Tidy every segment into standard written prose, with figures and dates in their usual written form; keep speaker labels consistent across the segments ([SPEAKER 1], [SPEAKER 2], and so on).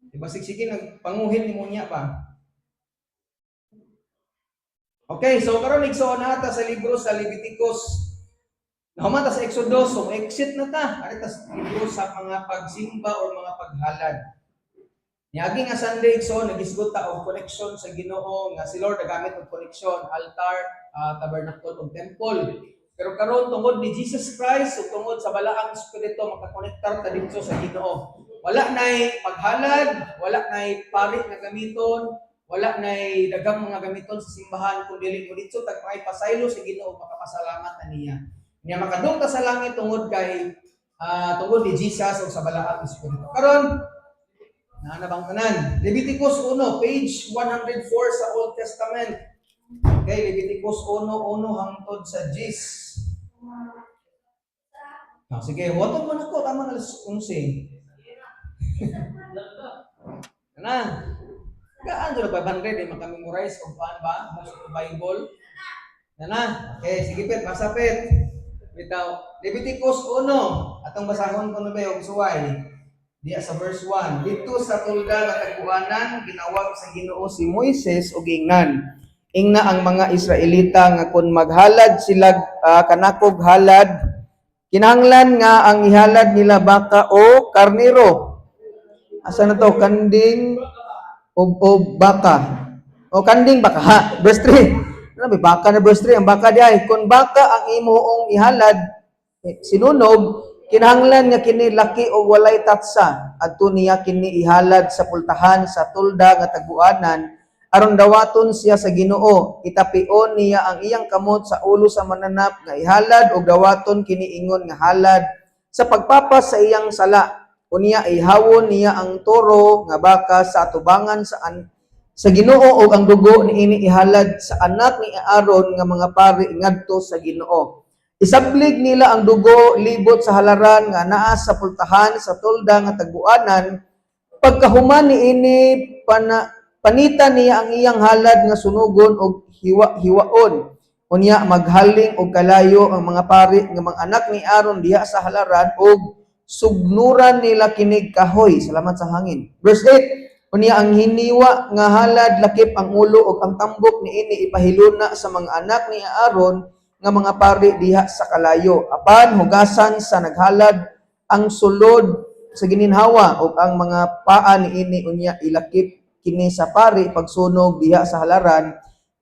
[SPEAKER 1] Diba sige, nagpanguhit ni mo niya ba? Okay, so karon, igsoon na ta sa libro sa Leviticus. Nahuman ta sa Exodus, so exit na ta. Ari ta sa libro sa mga pagsimba or mga paghalad. Niagi nga Sunday, igsoon, nagisgot ta og connection sa Ginoo, nga si Lord nagamit og connection, altar, tabernacle ug temple. Pero karon, tungod ni Jesus Christ ug tungod sa Balaang Espiritu, makakonektar ta didto sa Ginoo. Wala nay paghalad, wala nay pari nga gamiton, wala nay daghang mga gamiton sa simbahan kun dili mo didto tag pasaylo sa Ginoo, makapasalamat na niya. Nya makadung ta sa langit tungod kay tungod ni Jesus ug sa Balaang Espiritu. Karon, naa na bang tanan? Leviticus 1, page 104 sa Old Testament. Okay, Leviticus 1:1 hangtod sa 10. Ah, sige, wato mo na ko, tama na alas 11. Na. Gaan do 500 di maka-memorize og kuan ba? Most of the Bible. Na na. Okay, sige pet, basa pet. Bitaw. Leviticus 1. Atong basahon ko na ba yung suway. Diya sa verse 1. Dito sa tolda nga tagbuanan, ginawag sa Ginoo si Moises ug ingnan. Ingna ang mga Israelita nga kung maghalad sila kanakog halad, kinahanglan nga ang ihalad nila baka o karnero. Asa na to? Kanding o baka. O kanding baka ha. Verse 3. Ano ba baka na verse 3? Ang baka di ay kung baka ang imong ihalad sinunog, kinahanglan nga kini laki o walay tatsa. Adto niya kini ihalad sa pultahan sa tolda nga tagbuanan aron dawaton siya sa Ginoo. Itapion niya ang iyang kamot sa ulo sa mananap nga ihalad og dawaton kini ingon nga halad sa pagpapas sa iyang sala. Unya ihawon niya ang toro nga baka sa atubangan sa Ginoo ug ang dugo niini ihalad sa anak ni Aaron nga mga pari ngadto sa Ginoo. Isablig nila ang dugo libot sa halaran nga naa sa pultahan sa tolda nga tagbuanan. Pagkahuman niini, panita niya ang iyang halad nga sunugon og hiwa-hiwaon. Unya maghaling og kalayo ang mga pari nga mga anak ni Aaron diha sa halaran og sugnuran nila kinig kahoy. Salamat sa hangin. Verse 8. Unya ang hiniwa nga halad lakip ang ulo ug ang tambok niini ipahiluna sa mga anak ni Aaron nga mga pari diha sa kalayo. Apan hugasan sa naghalad ang sulod sa gininhawa ug ang mga paa niini, unya ilakip kini sa pari pagsunog diha sa halaran.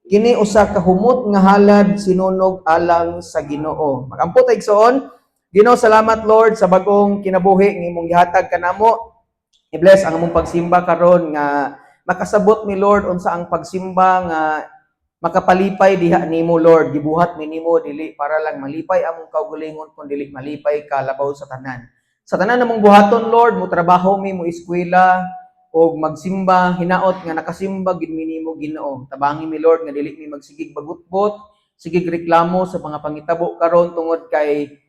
[SPEAKER 1] Kini usa ka humot nga halad sinunog alang sa Ginoo. Magampo ta, igsoon. Ginoo, salamat, Lord, sa bagong kinabuhi nga imong gihatag kanamo. I-bless ang among pagsimba karon nga makasabot mi, Lord, unsa ang pagsimba nga makapalipay diha nimo, Lord. Gibuhat mi nimo dili para lang malipay among kaugalingon kun dili malipay ka labaw sa tanan. Sa tanan namong buhaton, Lord, mo trabaho mi, mo eskwela o magsimba, hinaot nga nakasimba gid mi nimo, Ginoo. Tabangi mi, Lord, nga dili mi magsigig bagutbot, sigig reklamo sa mga pangitabo karon tungod kay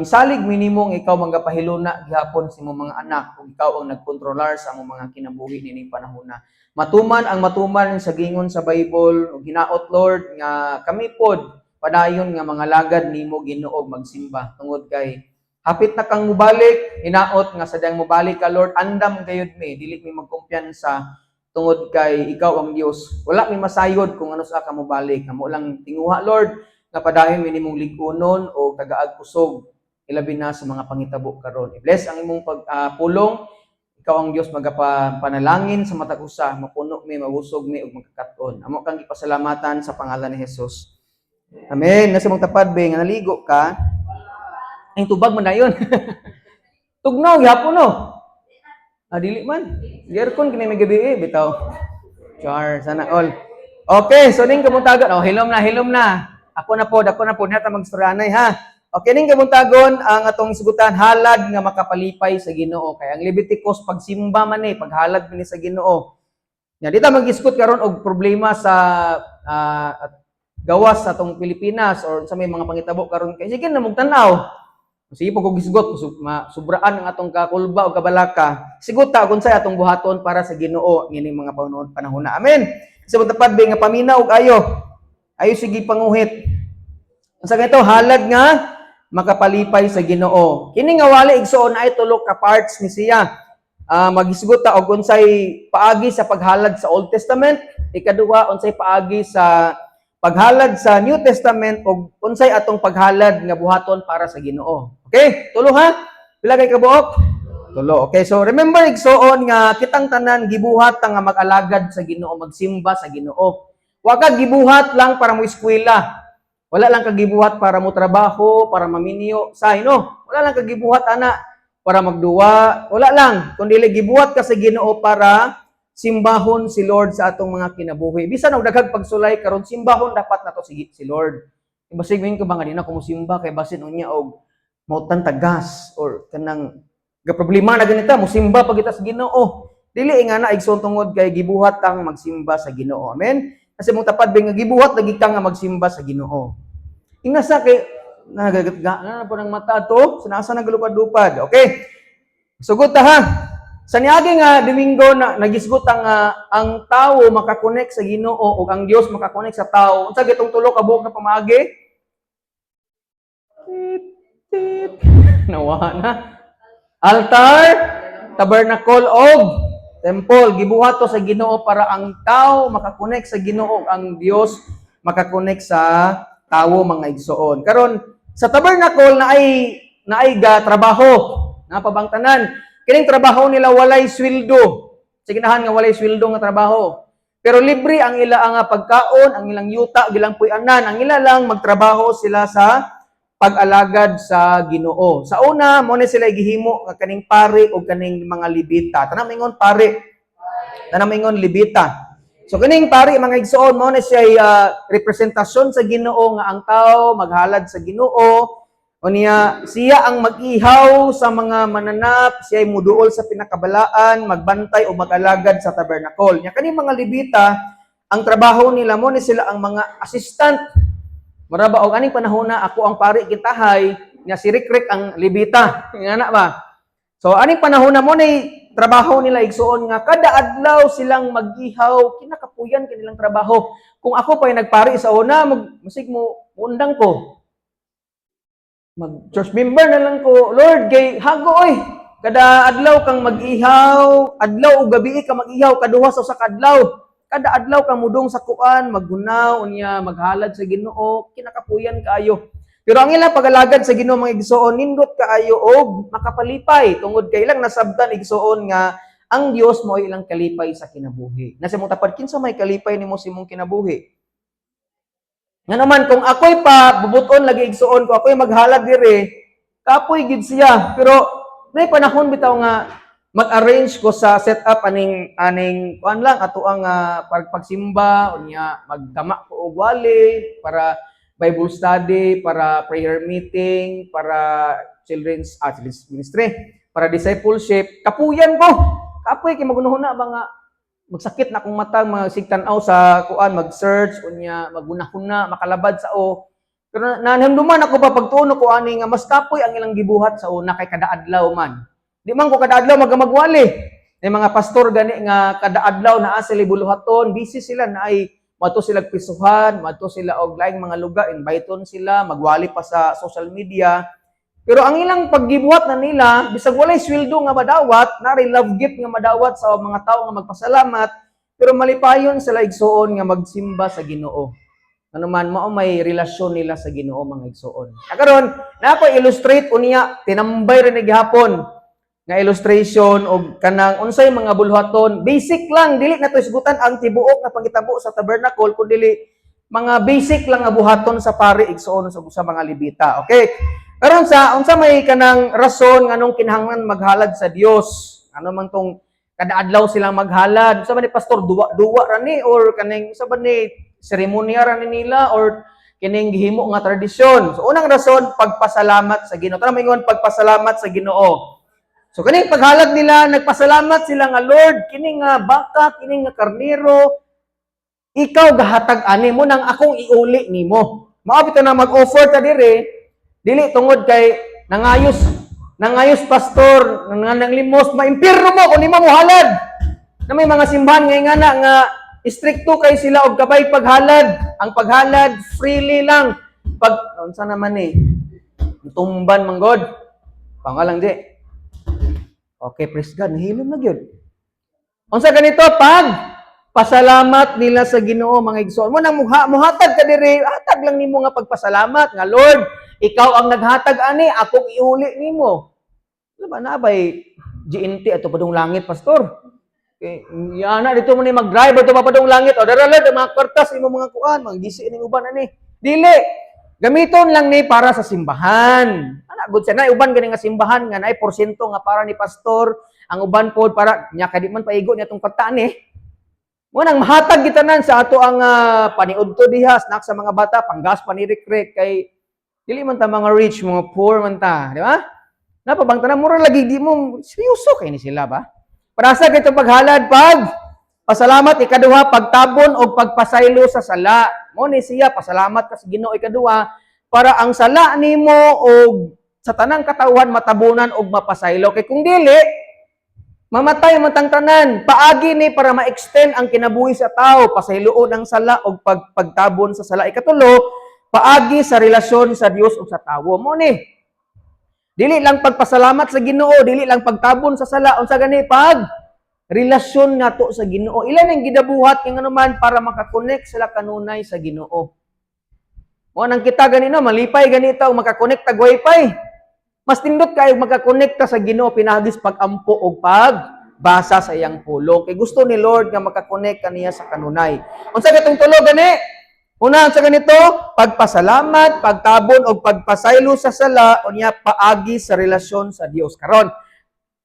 [SPEAKER 1] misalig mi nimo nga ikaw magapahiluna gihapon sa imong mga anak ug ikaw ang nagkontrolar sa among mga kinabuhi nining panahona. Matuman ang matuman sa gingon sa Bible ug hinaot, Lord, nga kami pod padayon nga mga lagad nimo, Ginoo, magsimba tungod kay hapit na kang mubalik. Hinaot nga sa dayang mubalik ka, Lord, andam gayud mi, dili mi magkumpiyansa tungod kay ikaw ang Dios. Wala mi masayod kung ano sa ka mubalik. Amo lang tinguha, Lord, nga padayon mi nimong lig-unon o tagaag kusog, ilabi na sa mga pangitabo karon. I-bless ang imong pag pulong. Ikaw ang Dios magapanalangin sa matag usa, mapuno mi, mabusog mi ug magkakat-on. Amo kang gipasalamatan sa pangalan ni Jesus. Amen. Nasa mong tapad be nga naligo ka? Ang tubag man na yun. Tugnaw gyapon no. Ah, dili man. Aircon kini may gabi eh, bitaw. Char, sana all. Okay, so ning kabuntagon. Oh, hilom na, hilom na. Ako na po, ako na po. Nata magstoryanay ha. Okay, ning kabuntagon ang atong sugutan, halad nga makapalipay sa Ginoo. Kay ang Leviticus, pagsimba man eh, paghalad man ni sa Ginoo. Nya dita mag-isgot karon og problema sa at gawas sa atong Pilipinas or sa may mga pangitabo karon kay sige na mong tan-aw. Sige po kog gisgot, subraan ang atong kakulba o kabalaka. Sigot ta kung sa atong buhaton para sa Ginoo ngining mga panahon na. Amen. Sa tapad nga paminaw og ayo. Ayo sige panguhit. Sa ganito halad nga makapalipay sa Ginoo. Kini nga wali, igsoon, ay tulo ka parts ni siya. Maghisgot ta og unsay paagi sa paghalad sa Old Testament, ikaduha, unsay paagi sa paghalad sa New Testament, ug unsay atong paghalad nga buhaton para sa Ginoo. Okay? Tulo ha? Pila kay kabuok? Tulo. Okay, so remember, igsoon, nga kitang tanan gibuhat ta nga mag-alagad sa Ginoo, magsimba sa Ginoo. Wa ka gibuhat lang para mo eskwela. Wala lang ka gibuhat para mo trabaho, para maminyo, sa no. Wala lang ka gibuhat ana para magduwa, wala lang. Kundi gibuhat ka sa Ginoo para simbahon si Lord sa atong mga kinabuhi. Bisan og daghang pagsulay karon, simbahon dapat nato si Lord. Basig ko ba nga di na ko mosimba kay basin unya og mautan tagas or kanang ga problema na ganita, mosimba pa kita sa Ginoo. Dili nga na, igsoon, tungod kay gibuhat kang magsimba sa Ginoo. Amen. Kasi mong tapad ba nga gibuhat lagi ka nga magsimba sa Ginoo. Ingasa kay nagagatga na na po ng mata to, sinasa nagalupad-lupad. Okay. Sugot ta ha. Sa niagi nga Domingo na nagisgot ang tao makakonek sa Ginoo ug ang Dios makakonek sa tao. Unsa gitong tulo ka buok na pamaagi? Tit, tit. Nawa na. Altar, tabernacle og temple. Gibuhat to sa Ginoo para ang tao makakonek sa Ginoo ug ang Dios makakonek sa tawo, mga igsoon. Karon sa tabernacle na ay ga trabaho, napabang tanan. Kining trabaho nila walay sweldo. Sige nahan nga walay sweldo nga trabaho. Pero libre ang ila ang pagkaon, ang ilang yuta, gilang puy-anan. Ang ila lang, magtrabaho sila sa pag-alagad sa Ginoo. Sa una, mo ni sila gihimo nga kaning pari o kaning mga Libita. Tanang mingon pari. Tanang mingon Libita. So kining pari, mga igsoon, mo ni siya representasyon sa Ginoo nga ang tao maghalad sa Ginoo. Unya siya ang mag-ihaw sa mga mananap, siya ay muduol sa pinakabalaan, magbantay o mag-alagad sa tabernacle. Nya kaning mga Libita, ang trabaho nila, mo ni sila ang mga assistant. Mura ba og aning panahon na ako ang pari kintahay, nya si Rick ang Libita. Nga na ba? So aning panahon na, mo ni trabaho nila, igsuon, nga kada adlaw silang mag-ihaw, kinakapuyan kanilang trabaho. Kung ako pa ay nagpari sa una, masig mo undang ko. Mag church member na lang ko, Lord, kay hago oy. Kada adlaw kang mag-ihaw, adlaw o gabi ka mag-ihaw, kaduha sa usa ka adlaw. Kada adlaw kang mudong sa kuan, maghunaw, unya maghalad sa Ginoo, kinakapuyan kaayo. Pero ang ilang pag-alagad sa Ginoo, mga igsoon, nindot kaayo og makapalipay tungod kay ilang nasabtan, igsoon, nga ang Dios mo ay ilang kalipay sa kinabuhi. Nasa mong tapad, kinsa may kalipay nimo sa imong kinabuhi? Nga naman kung ako'y pa bubuton lagi, igsoon, ko ako'y maghalad dire, kapoy gid siya. Pero may panahon bitaw nga mag-arrange ko sa setup aning kuan lang ato ang pagsimba, unya magdama ko og wali para Bible study, para prayer meeting, para children's ministry, para discipleship. Kapuyan ko. Kapoy kay magunuhuna ba nga magsakit na akong mata magsigtan-aw sa kuan, mag-search, unya magunahuna makalabad sa o. Pero nanhamduman ako pa pagtuno ko ani nga mas kapoy ang ilang gibuhat sa una kay kada adlaw man. Di man ko kada adlaw magamagwali. May mga pastor gani nga kada adlaw naa sila buluhaton, busy sila na ay madto sila pisuhan, madto sila og laing mga lugar, inviteon sila, magwali pa sa social media. Pero ang ilang paggibuhat na nila, bisag walay sweldo nga madawat, nari love gift nga madawat sa mga tao nga magpasalamat, pero malipayon sila, igsuon, nga magsimba sa Ginoo. Ano man, mao may relasyon nila sa Ginoo, mga igsuon. Karon, na ako illustrate unya, tinambay rin gihapon nga illustration og kanang unsay mga bulhaton. Basic lang, dili na to isgutan ang tibuok nga pangitabo sa tabernacle, kun dili mga basic lang nga buhaton sa pari, igsuon, sa mga Libita. Okay? Karon sa unsa may kanang rason nganong kinahanglan maghalad sa Dios? Ano man tong kada adlaw silang maghalad? Unsa man ni, pastor, duwa-duwa ra ni or kaning unsa ba ni, seremonya ra ni nila or kining gihimo nga tradisyon? So unang rason, pagpasalamat sa Ginoo. Tara, maingon pagpasalamat sa Ginoo. So kaning paghalad nila, nagpasalamat sila nga, "Lord, kini nga baka, kini nga karnero, ikaw gahatag ani mo nang akong iuli nimo." Mao bitaw na mag-offer ta dire, dili tungod kay nangayos pastor, nang limos, maimpirno mo kung nimo mohalad. Na may mga simbahan ngay nga na nga istrikto kay sila og kabay paghalad. Ang paghalad freely lang. Pag unsa naman eh? Tumban man god. Pangalang di. Okay, praise God, nahilom na gyud. Unsa ganito pag pasalamat nila sa Ginoo, mga igsoon? Mo nang muhatag ka diri, hatag lang nimo nga pagpasalamat nga, "Lord, ikaw ang naghatag ani, akong iuli nimo." Ano ba na bay GNT ato padung langit, pastor? Okay, yana dito mo ni mag-drive ato pa padung langit. O dara, Lord, ang mga kwartas imo, mga kuan, mga gisi ning uban ani. Dili. Gamiton lang ni para sa simbahan. Ana good sa na uban gani nga simbahan nga naay porsyento nga para ni pastor, ang uban pod para nya kay di man paigo niya tong kwarta ni. Mo nang mahatag gitanan sa ato ang paniudto diha, snack sa mga bata, panggas panirikrik kay dili man ta mga rich, mga poor man ta, di ba? Napabang tanan mura lagi di mo seryoso kay ni sila ba? Para sa kito paghalad, pag pasalamat, ikaduha, pagtabon og pagpasaylo sa sala. Mo ni siya pasalamat ka sa Ginoo, ikaduha, para ang sala nimo og sa tanang katawhan matabunan og mapasaylo, kay kung dili, mamatay man tang tanan. Paagi ni para ma-extend ang kinabuhi sa tao, pasayloon ang sala og pagtabon sa sala. Ikatulo, paagi sa relasyon sa Dios ug sa tawo. Mo ni. Dili lang pagpasalamat sa Ginoo, dili lang pagtabon sa sala, unsa gani pag relasyon nato sa Ginoo. Ilan ang gidabuhat kay ngano man para makakonect sila kanunay sa Ginoo. Mo nang kita ganino malipay ganito makakonect tag wifi. Mas tindot kayo makakonekta sa Ginoo pinaagis pag-ampo og pagbasa sa iyang pulong. Kay gusto ni Lord nga makakonect kaniya sa kanunay. Unsa katong tulo gani? Una, sa ganito, pagpasalamat, pagtabon og pagpasaylo sa sala, unya paagi sa relasyon sa Dios. Karon,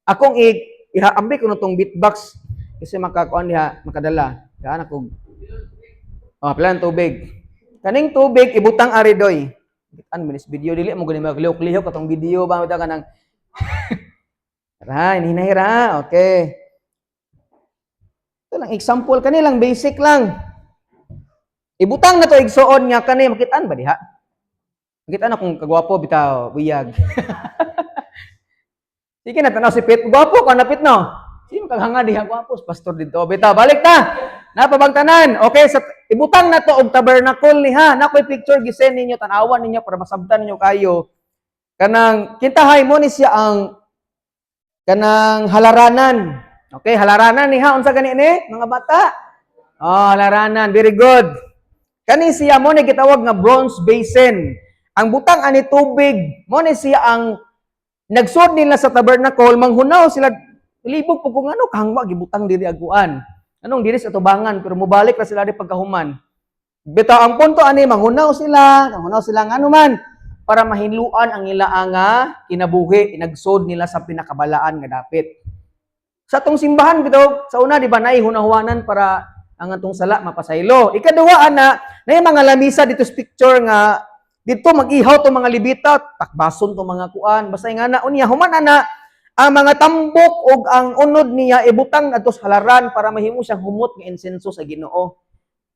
[SPEAKER 1] akong ihaambi ko tong beatbox kasi makakuan diha, makadala. Daan ako. Oh, plan tubig. Kaning tubig ibutang ari doy. An minis video, dili mo gani maglihok-lihok atong video ba ka nang Ra, hinahira. Okay. Ito lang example kani lang, basic lang. Ibutang na to, igsuon, nga kani makitaan ba diha? Makitaan akong kagwapo bitaw, buyag. Sige na tanaw si Pit, gwapo ka napit no. Sino kag hanga diha, gwapo pastor dito. Bitaw, balik ta. Napabang tanan. Okay, sa ibutang na to og tabernacle ni ha. Na koy picture gisend ninyo, tan-awan ninyo para masabtan ninyo kayo. Kanang kintahay mo ni siya ang kanang halaranan. Okay, halaranan ni ha. Unsa gani ni mga bata? Oh, halaranan. Very good. Kani siya mo ni gitawag nga bronze basin. Ang butang ani tubig, mo ni siya ang nagsud nila sa tabernacle, manghunaw sila, libog po kung ano kahangwa gibutang diri aguan. Anong diri sa tubangan, pero mobalik ra sila di pagkahuman. Bitaw, ang punto ani manghunaw sila ngano man para mahinluan ang ila nga kinabuhi, inagsod nila sa pinakabalaan nga dapit. Sa atong simbahan bitaw, sa una, di ba, naay hunahuanan para ang atong sala mapasaylo. Ikaduha ana, na mga lamisa dito sa picture nga dito mag-ihaw to mga Lebita, takbason to mga kuan, basta nga na unya human ana ang mga tambok og ang unod niya ibutang adto sa halaran para mahimo siyang humot nga insenso sa Ginoo.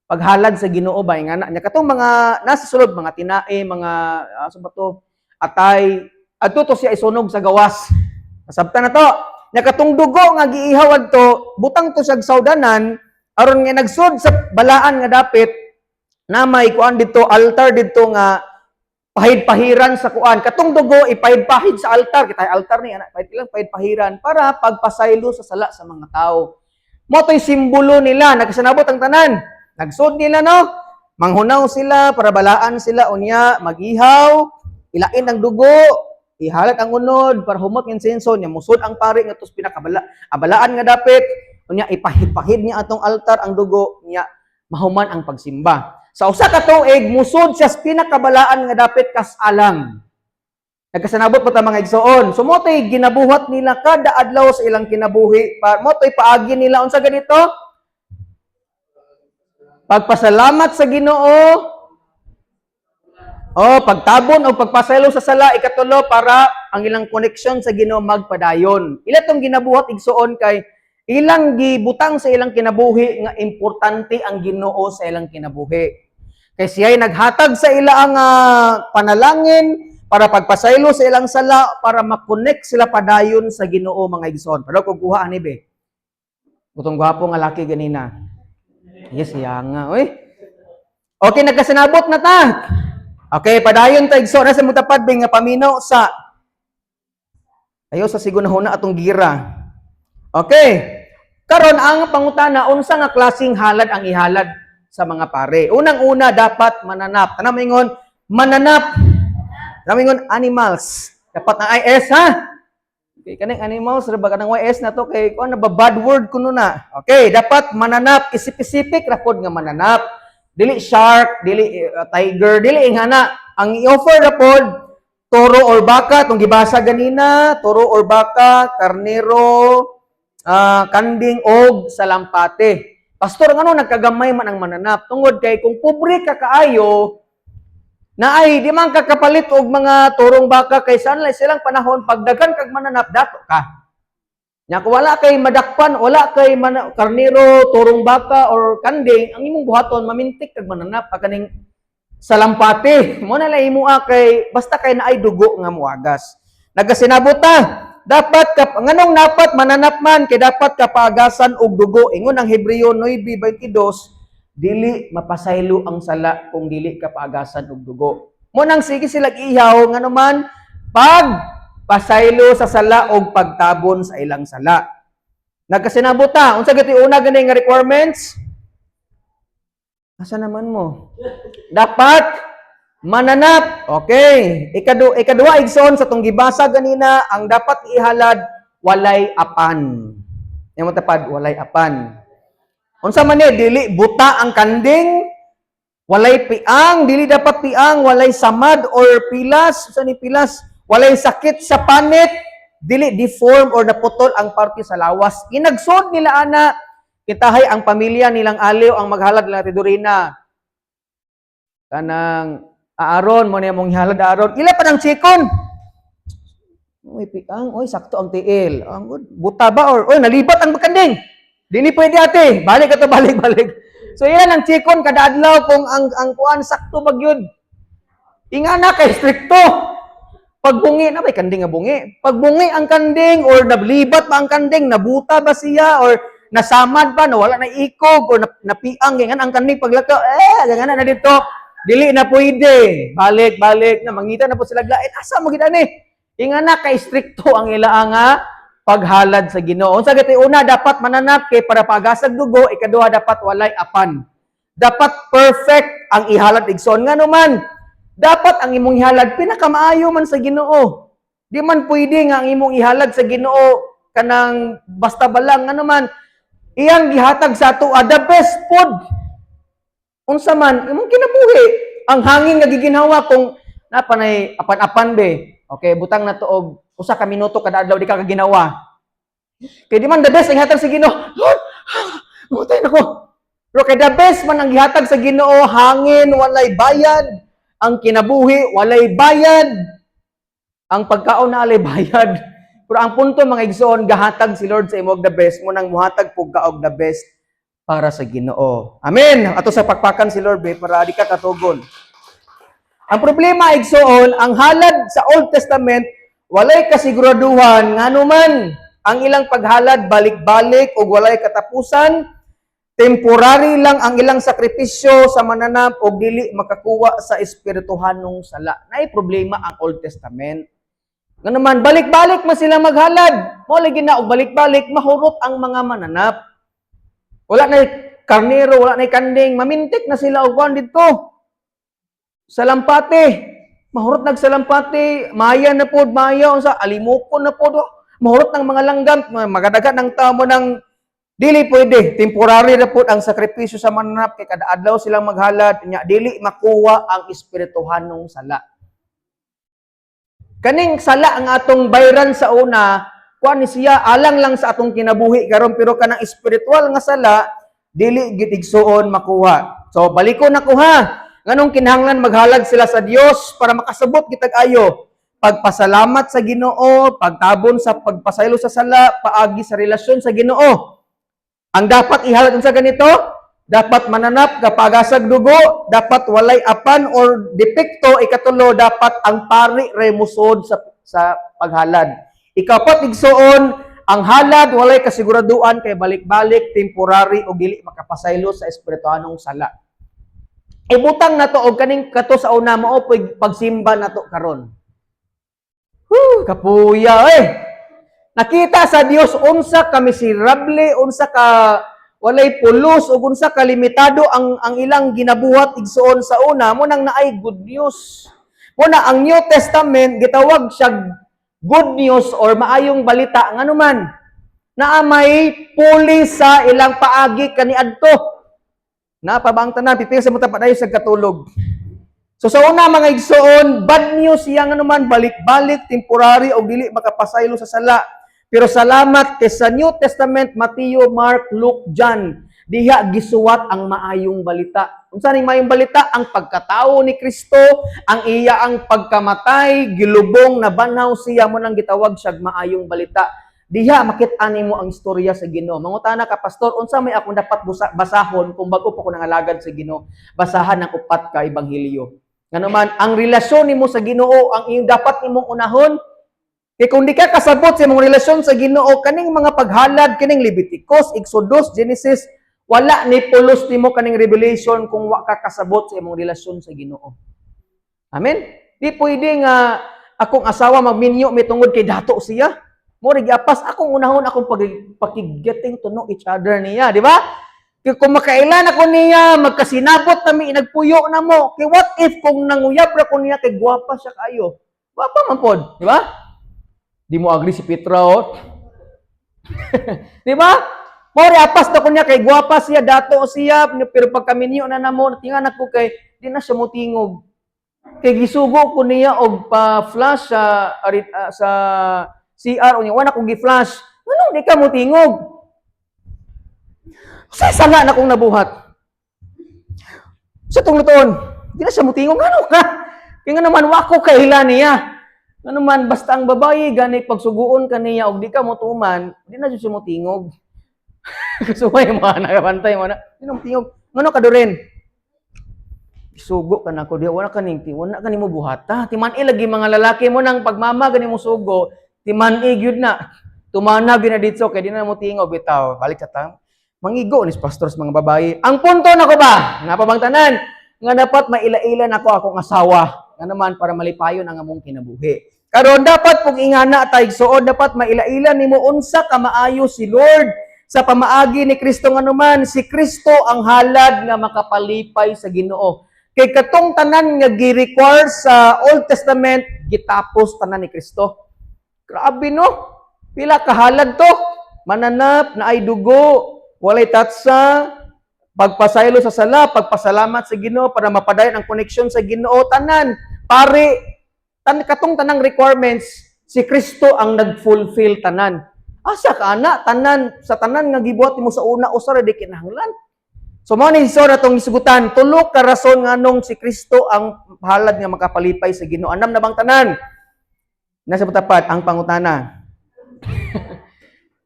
[SPEAKER 1] Paghalad sa Ginoo ba nga na nya katong mga nasa sulod, mga tinae, mga asa ba to, atay, adto to siya isunog sa gawas. Nasabtan na to. Nya katong dugo nga giihaw adto, butang to siya sawdanan aron nga nagsud sa balaan nga dapit na may kuan dito, altar dito nga pahid-pahiran sa kuan. Katong dugo ipahid-pahid sa altar. Kita altar ni ana, pahid ilang pahid-pahiran para pagpasaylo sa sala sa mga tao. Mo to'y simbolo nila, nagkasanabot ang tanan. Nagsud nila no, manghunaw sila para balaan sila, unya magihaw, ilain ang dugo, ihalat ang unod para humot ng insenso nya, musud ang pari nga tos pinakabala abalaan nga dapit, unya ipahid-pahid niya atong altar ang dugo niya, mahuman ang pagsimba. Sa usa ka tuig musud siya sa pinakabalaan nga dapit kasalang. Nagkasanabot pa ta, mga igsoon? So mo to'y ginabuhat nila kada adlaw sa ilang kinabuhi. Pa, mo to'y paagi nila unsa ganito? Pagpasalamat sa Ginoo. Oh, pagtabon o pagpasaylo sa sala, ikatulo, para ang ilang connection sa Ginoo magpadayon. Ila tong ginabuhat, igsuon, kay ilang gibutang sa ilang kinabuhi nga importante ang Ginoo sa ilang kinabuhi. Kay siya'y naghatag sa ila ang panalangin para pagpasaylo sa ilang sala, para makonect sila padayon sa Ginoo, mga igsoon. Pero kung kuha ani be. Gutong gwapo nga laki ganina. Yes, siya nga. Uy. Okay, nagkasinabot na ta. Okay, padayon ta, igsoon, nasa mutapad be nga paminaw sa. Ayo sa sigunahuna atong gira. Okay. Karon, ang pangutana, unsa nga klaseng halad ang ihalad sa mga pare? Unang-una, dapat mananap. Tanang ingon, mananap. Tanang ingon, animals. Dapat ang IS, ha? Okay, kaning animals, ra ba kanang YS na to kay kuan na ba, bad word kuno na. Okay, dapat mananap, isip-isipik ra pod nga mananap. Dili shark, dili tiger, dili ingana. Ang i-offer ra pod toro or baka, tong gibasa ganina, toro or baka, karnero, kanding og salampate. Pastor, ngano nagkagamay man ang mananap? Tungod kay kung pobre ka kaayo, na ay di man kakapalit og mga torong baka kay saan lang silang panahon, pagdagan kag mananap, dato ka. Nya kung wala kay madakpan, wala kay karnero, torong baka or kanding, ang imong buhaton, mamintik kag mananap pa kaning salampate. Mo na lang imo kay basta kay naay dugo nga muagas. Nagasinabot ta. Dapat ka nganong dapat mananap man? Kay dapat kapaagasan og dugo. Ingon ang Hebreo 9:22, dili mapasaylo ang sala kung dili ka paagasan og dugo. Mo nang sige sila ihaw, ngano man pag pasaylo sa sala og pagtabon sa ilang sala. Nagkasinabot ta. Unsa giti una gani nga requirements? Asa naman mo? Dapat mananap. Okay. Ikaduha, igsoon, sa tong gibasa ganina, ang dapat ihalad, walay apan. Yang matapad, walay apan. Unsa man ni? Dili buta ang kanding, walay piang, dili dapat piang, walay samad or pilas, unsa ni pilas? Walay sakit sa panit, dili deform or naputol ang parte sa lawas. Inagsod nila ana, kitahay ang pamilya nilang aliw ang maghalad nila Tidurina. Kanang Aaron mo niya mong ihalad, Aaron. Ila pa ng chikon. Uy, piang, oy, sakto ang tiil. Ang good. Buta ba or oy, nalibat ang kanding. Dili pwede, ate. Balik ato, balik, balik. So ilan ang chikon kada adlaw kung ang kuan sakto ba gyud. Ingana kay strikto. Pagbungi na may kanding nga bungi. Pagbungi ang kanding or nablibat ba ang kanding, nabuta ba siya or nasamad ba, nawala na ikog or napiang ganyan ang kanding paglakaw, eh ganyan na dito. Dili na pwede. Balik, balik na mangita na po sila lain. Asa mo gid ani? Ingana kay strikto ang ila nga paghalad sa Ginoo. Unsa gati una? Dapat mananap kay para pagasag dugo, ikaduha, dapat walay apan. Dapat perfect ang ihalad, igsoon. Ngano man? Dapat ang imong ihalad pinakamaayo man sa Ginoo. Di man pwede nga ang imong ihalad sa Ginoo kanang basta ba lang. Ngano man, iyang gihatag sa ato the best food. Unsa man imong kinabuhi, ang hangin nga giginhawa, kung napanay apan-apan be. Okay, butang na to og usa ka minuto kada adlaw di ka kaginawa. Kay di man the best ang gihatag sa Ginoo. Lord, mamatay na ko. Pero kay the best man ang gihatag sa Ginoo, hangin walay bayad, ang kinabuhi walay bayad, ang pagkaon na alay bayad. Pero ang punto, mga igsoon, gahatag si Lord sa imo og the best, mo nang muhatag pug ka og the best para sa Ginoo. Amen. Ato sa pakpakan si Lord be para di ka katugon. Ang problema, igsoon, ang halad sa Old Testament walay kasiguraduhan, ngano man ang ilang paghalad balik-balik ug walay katapusan, temporary lang ang ilang sakripisyo sa mananap o dili makakuha sa espirituhanong sala. Naay problema ang Old Testament. Nga naman, balik-balik man sila maghalad. Mo lagi na og balik-balik, mahurot ang mga mananap. Wala na karnero, wala na kanding, mamintik na sila og kuan didto. Salampate. Mahurot nagsalampate, maya na pod, maya unsa alimukon na pod. Mahurot ng mga langgam, magadagan ng tao mo ng dili pwede. Temporary na pod ang sakripisyo sa mananap kay kada adlaw silang maghalad nya dili makuha ang espirituhanong sala. Kaning sala ang atong bayran sa una, kuan ni siya alang lang sa atong kinabuhi karon, pero kanang espiritual nga sala dili gid, igsuon, makuha. So baliko na ko ha. Nganong kinahanglan maghalad sila sa Dios para makasabot kitag ayo? Pagpasalamat sa Ginoo, pagtabon sa pagpasaylo sa sala, paagi sa relasyon sa Ginoo. Ang dapat ihalad unsa ganito? Dapat mananap, kapagasag dugo, dapat walay apan or depekto, ikatulo, dapat ang pari ray musod sa paghalad. Ikapat, igsoon, ang halad walay kasiguraduan kay balik-balik, temporary o dili makapasaylo sa espirituanong sala. Ibutang nato og kaning kato sa una mao pagsimba nato karon. Whew, kapuya eh. Nakita sa Dios unsa ka miserable, unsa ka walay pulos ug unsa ka limitado ang ilang ginabuhat, igsuon, sa una. Mao nang naay good news. Mao na ang New Testament gitawag siya good news or maayong balita, nganuman naa may puli sa ilang paagi kaniadto. Naa pa ba ang tanan? Pipila sa mo padayon sa katulog? So sa una, mga igsoon, bad news siya nganuman balik-balik, temporary o dili makapasaylo sa sala. Pero salamat kay sa New Testament, Matthew, Mark, Luke, John, diha gisuwat ang maayong balita. Unsa ning maayong balita? Ang pagkatao ni Kristo, ang iya ang pagkamatay, gilubong, nabanhaw siya. Mao nang gitawag siya maayong balita. Diha makit-an nimo ang istorya sa Ginoo. Mangutana ka, "Pastor, unsa may akong dapat basahon kung bago pa ko nangalagad sa Ginoo?" Basahan ang upat ka ebanghelyo. Ngano man, ang relasyon nimo sa Ginoo ang iyong dapat nimong unahon. Kay kung di ka kasabot sa imong relasyon sa Ginoo, kaning mga paghalad, kining Leviticus, Exodus, Genesis, wala ni pulos nimo kaning revelation kung wa ka kasabot sa imong relasyon sa Ginoo. Amen? Di pwede nga akong asawa magminyo mi tungod kay dato siya. Mo rin giapas akong unahon akong pag getting to know each other niya, di ba? Kay kung makailan ako niya, magkasinabot nami, nagpuyo na mo. Kay what if kung nanguyab ra ko niya kay gwapa siya kayo? Gwapa man pod, di ba? Di mo agree si Petra, oh. Di ba? Mo apas na ko niya kay gwapa siya, dato siya, pero pag kaminyo na namo, tingan ako kay di na siya motingog. Kay gisugo ko niya og pa-flash sa CR unya wala ko gi-flash. Nganong di ka motingog? Sa sala na kong nabuhat. Sa tong lutoon, di na siya motingog. Ngano ka? Kaya nga naman, wako kaila niya. Nga naman, basta ang babae, gani pagsuguon ka niya, og di ka motuman, di na siya motingog. Kasuway mo na, bantay mo na. Di na motingog. Ngano ka Doren? Sugo ka na ko, di wala ka nimo buhata. Timan-i lagi mga lalaki mo nang pagmama gani mo sugo, timan-i gyud na. Tumana gyud na dito kay di na mo tingog bitaw. Balik sa tang. Mangigo ni pastor sa mga babae. Ang punto na ko ba? Nga pa bang tanan? Nga dapat maila-ila nako akong asawa. Nga naman para malipayon ang among kinabuhi. Karon dapat pug ingana ta, igsuon, dapat maila-ila nimo unsa ka maayo si Lord sa pamaagi ni Kristo, nganuman si Kristo ang halad nga makapalipay sa Ginoo. Kay katong tanan nga gi-require sa Old Testament, gitapos tanan ni Kristo. Grabe, no? Pila ka halad to? Mananap na ay dugo, walay tatsa, pagpasaylo sa sala, pagpasalamat sa Ginoo para mapadayon ang connection sa Ginoo, tanan. Pare, katong tanang requirements, si Kristo ang nag-fulfill tanan. Asa ka ana tanan sa tanan nga gibuhat nimo sa una, usa ra di kinahanglan. So mao ni so natong isugutan, tulo ka rason nganong si Kristo ang halad nga makapalipay sa Ginoo. Andam na bang tanan? Nasa tapat ang pangutana.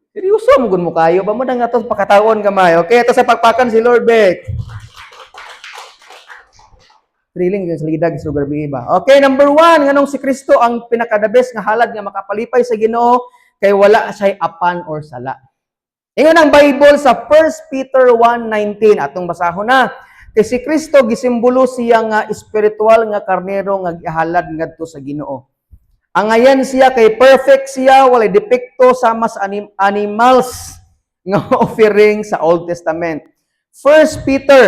[SPEAKER 1] Seryoso mo gun mo kayo ba mo na nga to pakataon gamay. Okay, ito sa pagpakan si Lord Beck. Thrilling sa lidag sa lugar ba. Okay, number 1, nganong si Kristo ang pinaka-the best nga halad nga makapalipay sa Ginoo, kay wala siya'y apan or sala. Ingon ang Bible sa 1 Peter 1:19, atong basahon na. Kay si Kristo gisimbolo siya nga espiritual nga karnero nga gihalad ngadto sa Ginoo. Angayan siya kay perfect siya, walay depekto sama sa animals nga offering sa Old Testament. 1 Peter.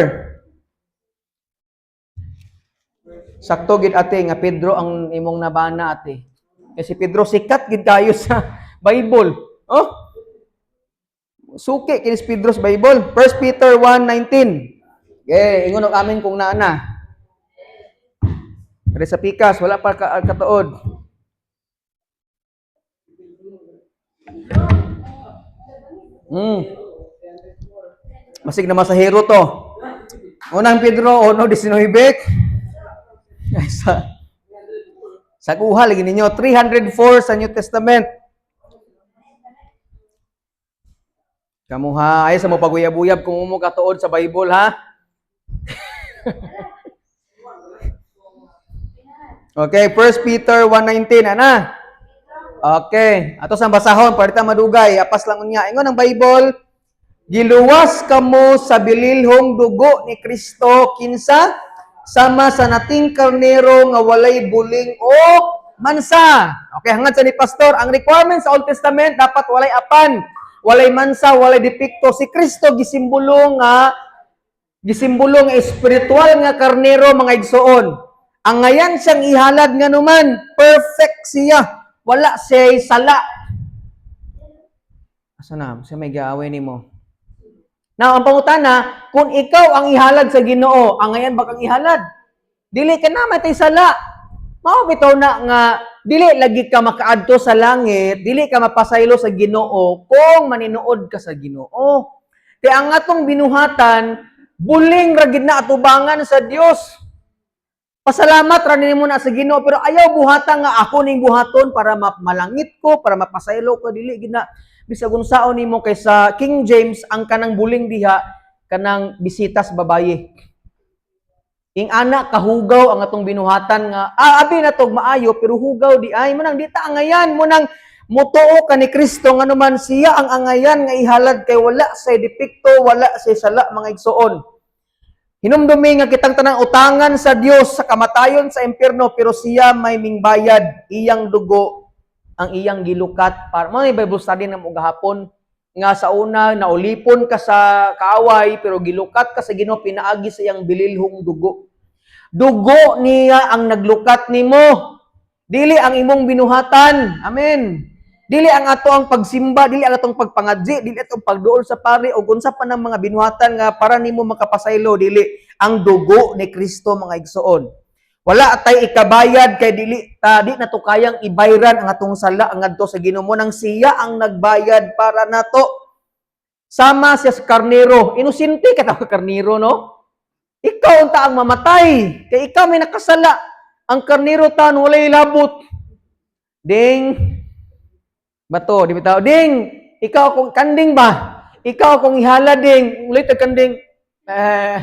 [SPEAKER 1] Sakto gid, ate, nga Pedro ang imong nabana, ate. Kasi Pedro sikat gid kayo sa Bible. Oh. Suki kini si Pedro sa Bible. 1 Peter 1:19. Okay, ingon og amen kung naa na. Pero sa pikas wala pa ka katuod. Masig na masahero to. Unang Pedro 1:19. Ay, sa kuha lagi ninyo 304 sa New Testament. Kamuha ay sa mo paguyab-uyab kung mo katuod sa Bible, ha. Okay, 1 Peter 1:19 ana. Okay, ato sa basahon para ta madugay, apas lang unya. Ingon ang Bible, giluwas kamo sa bililhong dugo ni Kristo, kinsa sama sa nating karnero nga walay buling o Mansa. Okay, hangad sa ni pastor, ang requirement sa Old Testament dapat walay apan, walay mansa, walay depekto. Si Kristo gisimbolo nga espiritual nga karnero, mga igsoon. Angayan siyang ihalad nga numan, perfect siya. Wala siya sala. Asa na? Siya may gaaway nimo. Now, ang pangutana, kung ikaw ang ihalad sa Ginoo, angayan ba kang ihalad? Dili ka na matay sala. Mao bitaw na nga dili lagi ka makaadto sa langit, dili ka mapasaylo sa Ginoo kung maninuod ka sa Ginoo. Kay ang atong binuhatan, buling ra gid na atubangan sa Dios. Pasalamat ra nimo na sa Ginoo, pero ayaw buhatan nga ako ning buhaton para malangit ko, para mapasaylo ko. Dili gid na bisag unsaon nimo, kay sa King James ang kanang buling diha kanang bisita sa babaye. Ing ana kahugaw ang atong binuhatan nga abi na tog maayo, pero hugaw di ay mo nang di ta angayan mo nang mutuo ka ni Kristo, nga naman siya ang angayan nga ihalad kay wala say depekto, wala say sala, mga igsoon. Hinumdumi nga kitang tanang utangan sa Dios sa kamatayon sa impyerno, pero siya may mingbayad, iyang dugo ang iyang gilukat para mo. Bible study na mo gahapon nga sa una naulipon ka sa kaaway, pero gilukat ka sa Ginoo pinaagi sa iyang bililhong dugo. Dugo niya ang naglukat nimo. Dili ang imong binuhatan. Amen. Dili ang ato ang pagsimba, dili ang atong pagpangadji, dili atong pagduol sa pari o unsa pa ng mga binuhatan nga para nimo makapasaylo, dili ang dugo ni Kristo, mga igsoon. Wala tay ikabayad kay dili ta di nato kayang ibayran ang atong sala ang ngadto sa Ginoo, nang siya ang nagbayad para nato. Sama siya sa karnero. Inosente ka ta karnero, no? Ikaw unta ang mamatay kay ikaw may nakasala. Ang karnero tan walay labot. Ding bato, di ba tao? Ding, ikaw kung kanding ba? Ikaw kung ihala, ding, ulit ang kanding. Eh,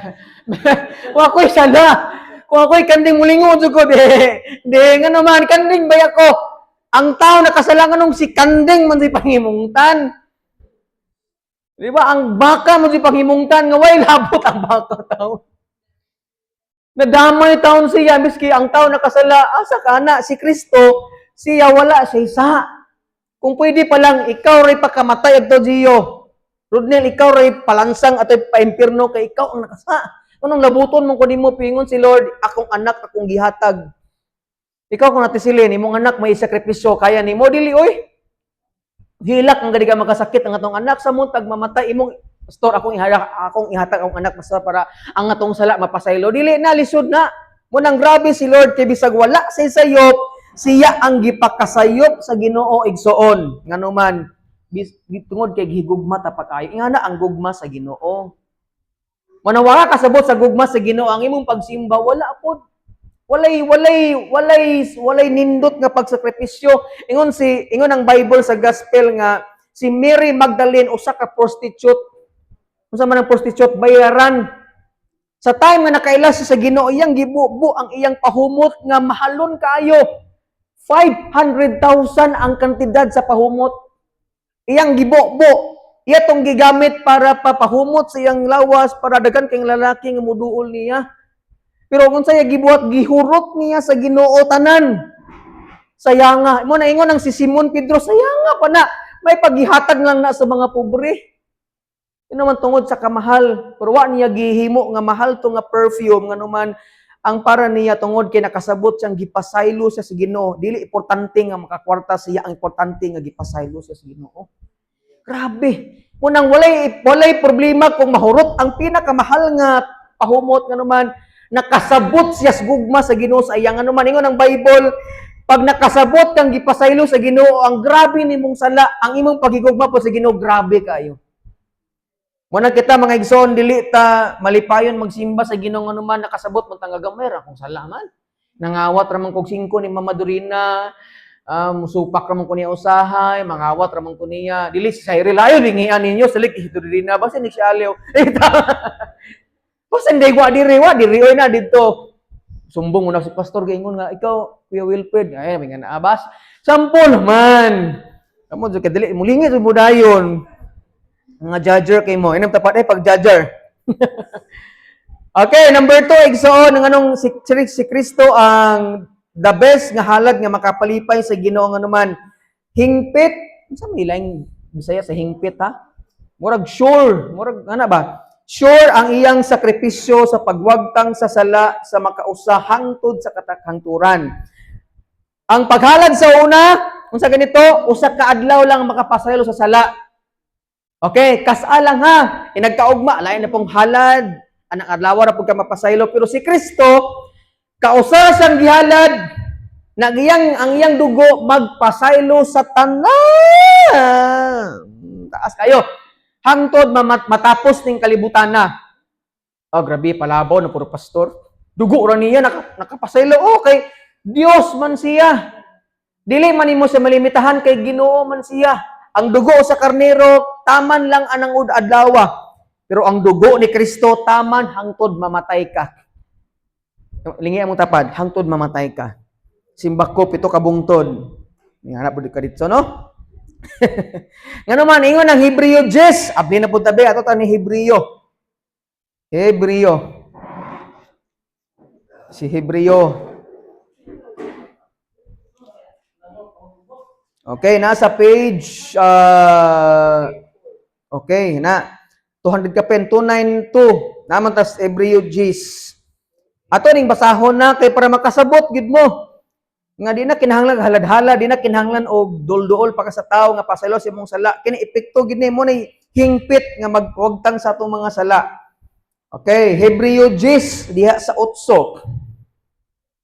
[SPEAKER 1] wa ko'y sala. Kung ako'y kanding, mulingon ko, di, di, nga naman, kanding ba ako? Ang tao nakasala, nung si kanding man si pangimungtan. Di ba? Ang baka mo si panghimungtan nga way labot ang baka tao. Nadamay taon siya, miski ang tao nakasala, asa ka na, si Kristo, siya wala siya isa. Kung pwede pa lang, ikaw ray pakamatay adto, Gio. Rodnel, ikaw ray palansang atoy paimpirno kay ikaw ang nakasa. Anong labuton mo kunin mo pingon si Lord, "Akong anak akong gihatag." Ikaw kung natisilin, imong anak may sakripisyo, kaya nimo? Dili oy. Hilak ang gadi ka makasakit ang atong anak sa muntag mamatay imong pastor, akong ihatag akong anak, pastor, para ang atong sala mapasaylo. Dili na, lisod na. Munang grabe si Lord kay bisag wala say sayop, siya ang gipakasayop sa Ginoo, igsoon. Nganuman tungod kay gihigugma ta pa kayo. Ingana ang gugma sa Ginoo. Manawara kasabot sa gugma sa Ginoo, ang imong pagsimba wala pod. Walay nindot nga pagsakripisyo. Ingon ang Bible sa Gospel nga si Mary Magdalene usa ka prostitute. Unsa man ang prostitute? Bayaran. Sa time nga nakaila siya sa Ginoo, iyang gibubo ang iyang pahumot nga mahalon kaayo. 500,000 ang kantidad sa pahumot. Iyang gibubo. Iya tong gigamit para papahumot sa iyang lawas para daghan kay lalaki nga muduol niya. Pero kung saya gibuhat, gihurot niya sa Ginoo tanan. Sayanga. Mo na ingon ang si Simon Pedro, "Sayanga pa na. May paghihatag lang na sa mga pobre." Yun naman tungod sa kamahal. Pero wa niya gihimo nga mahal to nga perfume, nga naman ang para niya tungod kay nakasabot siyang gipasaylo siya sa Ginoo. Dili importante nga makakwarta siya, ang importante nga gipasaylo siya sa Ginoo. Grabe. Munang walay walay problema kung mahurot ang pinakamahal nga pahumot, nga naman nakasabot siya sa gugma sa Ginoo sa iyang ano man. Ingon ang Bible, pag nakasabot kang gipasaylo sa Ginoo, ang grabe nimong sala, ang imong pagigugma po sa Ginoo grabe kayo. Muna kita, mga igsoon, dili ta malipayon magsimba sa Ginoo, nga naman nakasabot mo tanga gamay ra kung salaman. Nangawat ra man kog singko ni Mama Dorina, musupak ra man ko niya usahay, mangawat ra man ko niya. Dili si Cyril ayo dingian ninyo salik Dorina basta ni siya aliw. Basta hindi wa diri, wa diri oy na didto. Sumbong mo na si pastor gaingon nga ikaw, Kuya Wilfred, ay may nga naabas. Sample man. Kamo jud kay dili mulingit jud mo dayon. Mga judger kay mo. Inam tapat ay pag judger. Okay, number 2, igsoon, ng anong si Kristo ang The best nga halad nga makapalipay sa Ginoo, nganuman hingpit. Unsa may laing Bisaya sa hingpit, ha? Murag sure, murag ana ba? Sure ang iyang sakripisyo sa pagwagtang sa sala sa makausa hangtod sa katakangturan. Ang paghalad sa una, unsa ganito, usa ka adlaw lang makapasaylo sa sala. Okay, kas-a lang ha. Inagkaugma, lain na pong halad, anang adlaw ra pud ka mapasaylo, pero si Kristo kausa siyang gihalad nagiyang ang iyang dugo magpasaylo sa tanan. Taas kayo. Hangtod matapos ning kalibutan na. Oh, grabe palabaw na puro pastor. Dugo ra niya nakapasaylo. Okay, Dios man siya. Dili man nimo siya malimitahan kay Ginoo man siya. Ang dugo sa karnero taman lang anang adlaw. Pero ang dugo ni Kristo taman hangtod mamatay ka. Lingi among tapad, hangtod mamatay ka. Simbako 7 ka bungtod. Hanap pud ka dito, no? Ngano man ingon ang Hebreo 10, abli na pud tabi ato ta ni Hebreo. Hebreo. Si Hebreo. Okay, nasa page okay, na 200 ka pen 292. Naman tas Hebreo 10. Ato ning basahon na kay para makasabot gid mo. Nga di na kinahanglan halad-halad, di na kinahanglan og dulduol pa ka sa tawo nga pasaylo sa imong sala. Kini epekto gid nimo ni hingpit nga magwagtang sa atong mga sala. Okay, Hebreo 10 diha sa 8.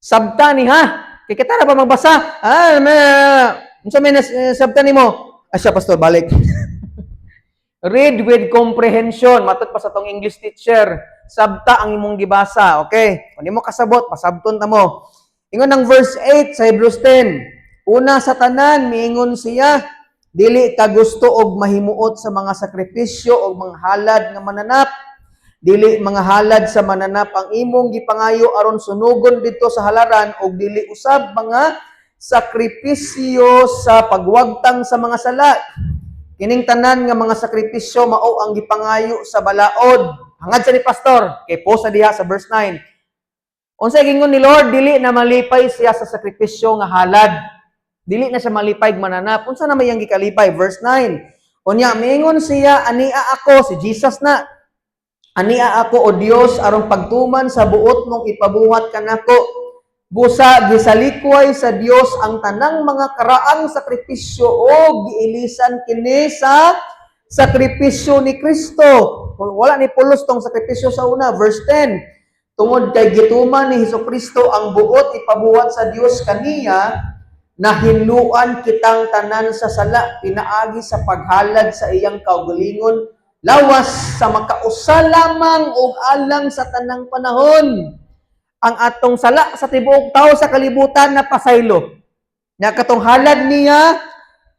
[SPEAKER 1] Sabta ni ha. Kay kita na ba magbasa? Ah, may, unsa may sabta nimo? Ah, siya pastor, balik. Read with comprehension. Matod pa sa tong English teacher. Sabta ang imong gibasa, okay? Kung di mo kasabot, pasabton ta mo. Ingon ang verse 8 sa Hebrews 10. Una sa tanan, miingon siya, dili ka gusto og mahimuot sa mga sakripisyo og mga halad nga mananap. Dili mga halad sa mananap ang imong gipangayo aron sunugon didto sa halaran og dili usab mga sakripisyo sa pagwagtang sa mga sala. Kining tanan nga mga sakripisyo mao ang gipangayo sa balaod. Hangad sa ni pastor, kay po sa diha sa verse 9. Unsa gingon ni Lord, dili na malipay siya sa sakripisyo nga halad. Dili na siya malipay mananap. Unsa na may iyang gikalipay? Verse 9. Unya miingon siya, ania ako, si Jesus na. Ania ako, o Dios, aron pagtuman sa buot mong ipabuhat kanako. Busa gisalikway sa Dios ang tanang mga karaang sakripisyo o giilisan kini sa sakripisyo ni Kristo. Wala ni pulos tong sakripisyo sa una. Verse 10. Tungod kay gituman ni Hesukristo ang buot ipabuhat sa Dios kaniya, nahinluan kitang tanan sa sala pinaagi sa paghalad sa iyang kaugalingon lawas sa makausa lamang og alang sa tanang panahon. Ang atong sala sa tibuok tawo sa kalibutan na pasaylo. Nya katong halad niya,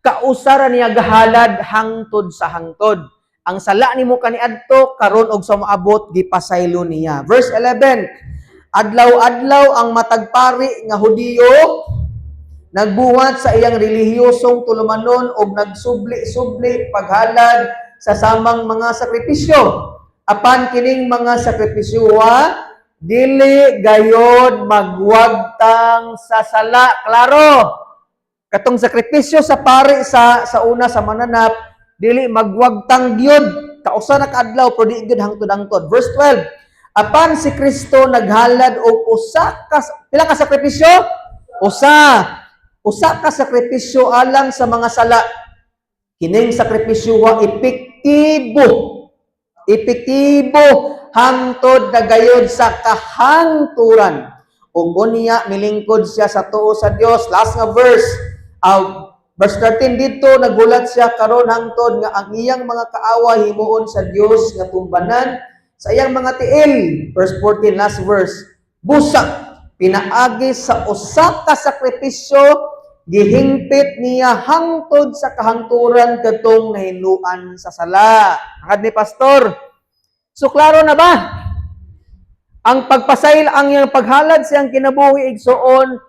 [SPEAKER 1] kausara niya gahalad hangtod sa hangtod. Ang sala nimo kaniadto, karon og sa moabot, gipasaylo niya. Verse 11. Adlaw-adlaw ang matag pari nga Hudiyo nagbuhat sa iyang relihiyosong tulumanon og nagsubli-subli paghalad sa samang mga sakripisyo. Apan kining mga sakripisyo dili gayod magwagtang sa sala. Klaro. Katong sakripisyo sa pari sa una sa mananap dili magwagtang gyud. Kausa na kaadlaw pero di gyud hangtod-hangtod. Verse 12. Apan si Kristo naghalad og usa ka, pila ka sakripisyo? Usa. Usa ka sakripisyo alang sa mga sala. Kining sakripisyo wa epektibo. Epektibo hangtod na gayod sa kahangturan. Ug unya milingkod siya sa tuo sa Dios. Last nga verse. Verse 13, dito nagulat siya karon hangtod nga ang iyang mga kaaway himuon sa Dios nga tumbanan sa iyang mga tiil. Verse 14, last verse. Busa pinaagi sa usa ka sakripisyo gihingpit niya hangtod sa kahangturan kadtong nahinluan sa sala. Hangad ni pastor. So klaro na ba? Ang pagpasaylo, ang iyang paghalad siyang kinabuhi, igsuon,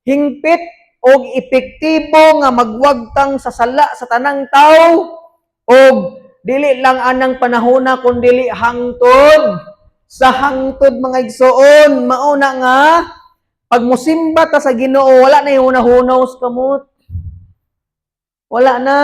[SPEAKER 1] hingpit og epektibo nga magwagtang sa sala sa tanang tawo og dili lang anang panahona kun dili hangtod sa hangtod, mga igsuon. Mao na nga Pag musimba ta sa Ginoo, wala na yung hunaw sa kamot. Wala na.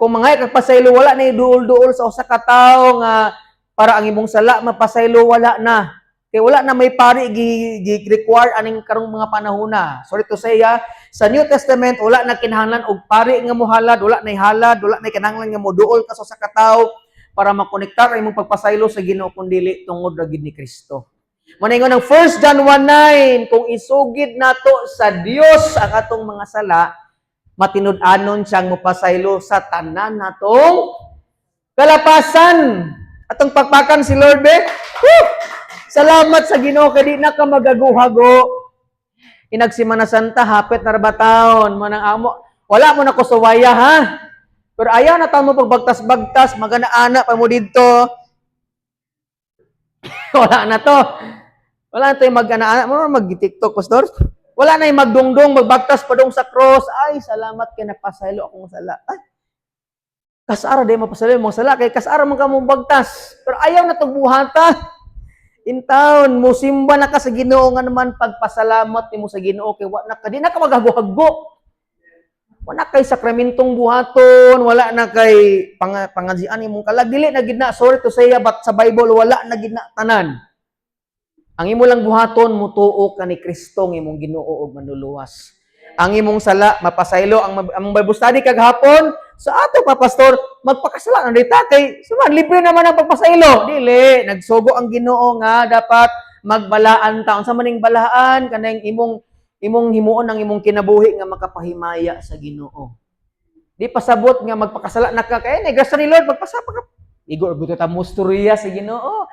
[SPEAKER 1] Kung mga kagpasaylo, wala na yung duol-duol sa usa ka tawo nga para ang imong sala mapasaylo, wala na. Kay wala na may pari gi require aning karong mga panahon na. Sorry to say, ah, sa New Testament wala na kinahanglan og pari nga mohalad, wala na halad, wala na kinahanglan nga moduol ka sa usa ka tawo para makonektar ang imong pagpasaylo sa Ginoo kun dili tungod ra gid ni Kristo. Mao ng 1 John 1:9, kung isugid nato sa Dios ang atong mga sala, matinud-anon siyang mopasaylo sa tanan natong kalapasan. Atong pakpakan si Lord be. Woo! Salamat sa Ginoo kay di na ka magaguhago. Inag Semana Santa, hapit na ra ba taon mo nang amo. Wala mo na ko suwaya, ha. Pero ayaw na ta mo pagbagtas-bagtas, magana-ana pa mo didto. Wala na to. Wala na to yung mag-ana-ana. Mo mag-TikTok, pastor. Wala na yung magdungdong, magbagtas pa dong sa cross. "Ay, salamat kay napasaylo akong sala." Ay, kasara di mapasaylo mong sala, kay kasara man ka mong bagtas. Pero ayaw na itong buhata. In town, musimba na ka sa Ginoo nga naman pagpasalamat nimo sa Ginoo kay wa na ka di na ka maghago-hago. Wala kay sakramentong buhaton, wala na kay pangajian imong kalag, dili na gid na. Sorry to say, but sa Bible wala na gid na tanan. Ang imo lang buhaton, mutuo ka ni Kristo ng imong Ginoo ug Manluluwas. Ang imong sala mapasaylo. Ang Bible study kagahapon sa ato pa, pastor, magpakasala na dita kay suman libre naman ang pagpasaylo. Dili, nagsugo ang Ginoo nga dapat magbalaan ta. Unsa maning balaan? Kanang imong himuon ang imong kinabuhi nga makapahimaya sa Ginoo. Di pasabot nga magpakasala na ka kay grasya ni Lord, magpasa pa ka. Igo ra ta mustorya sa Ginoo.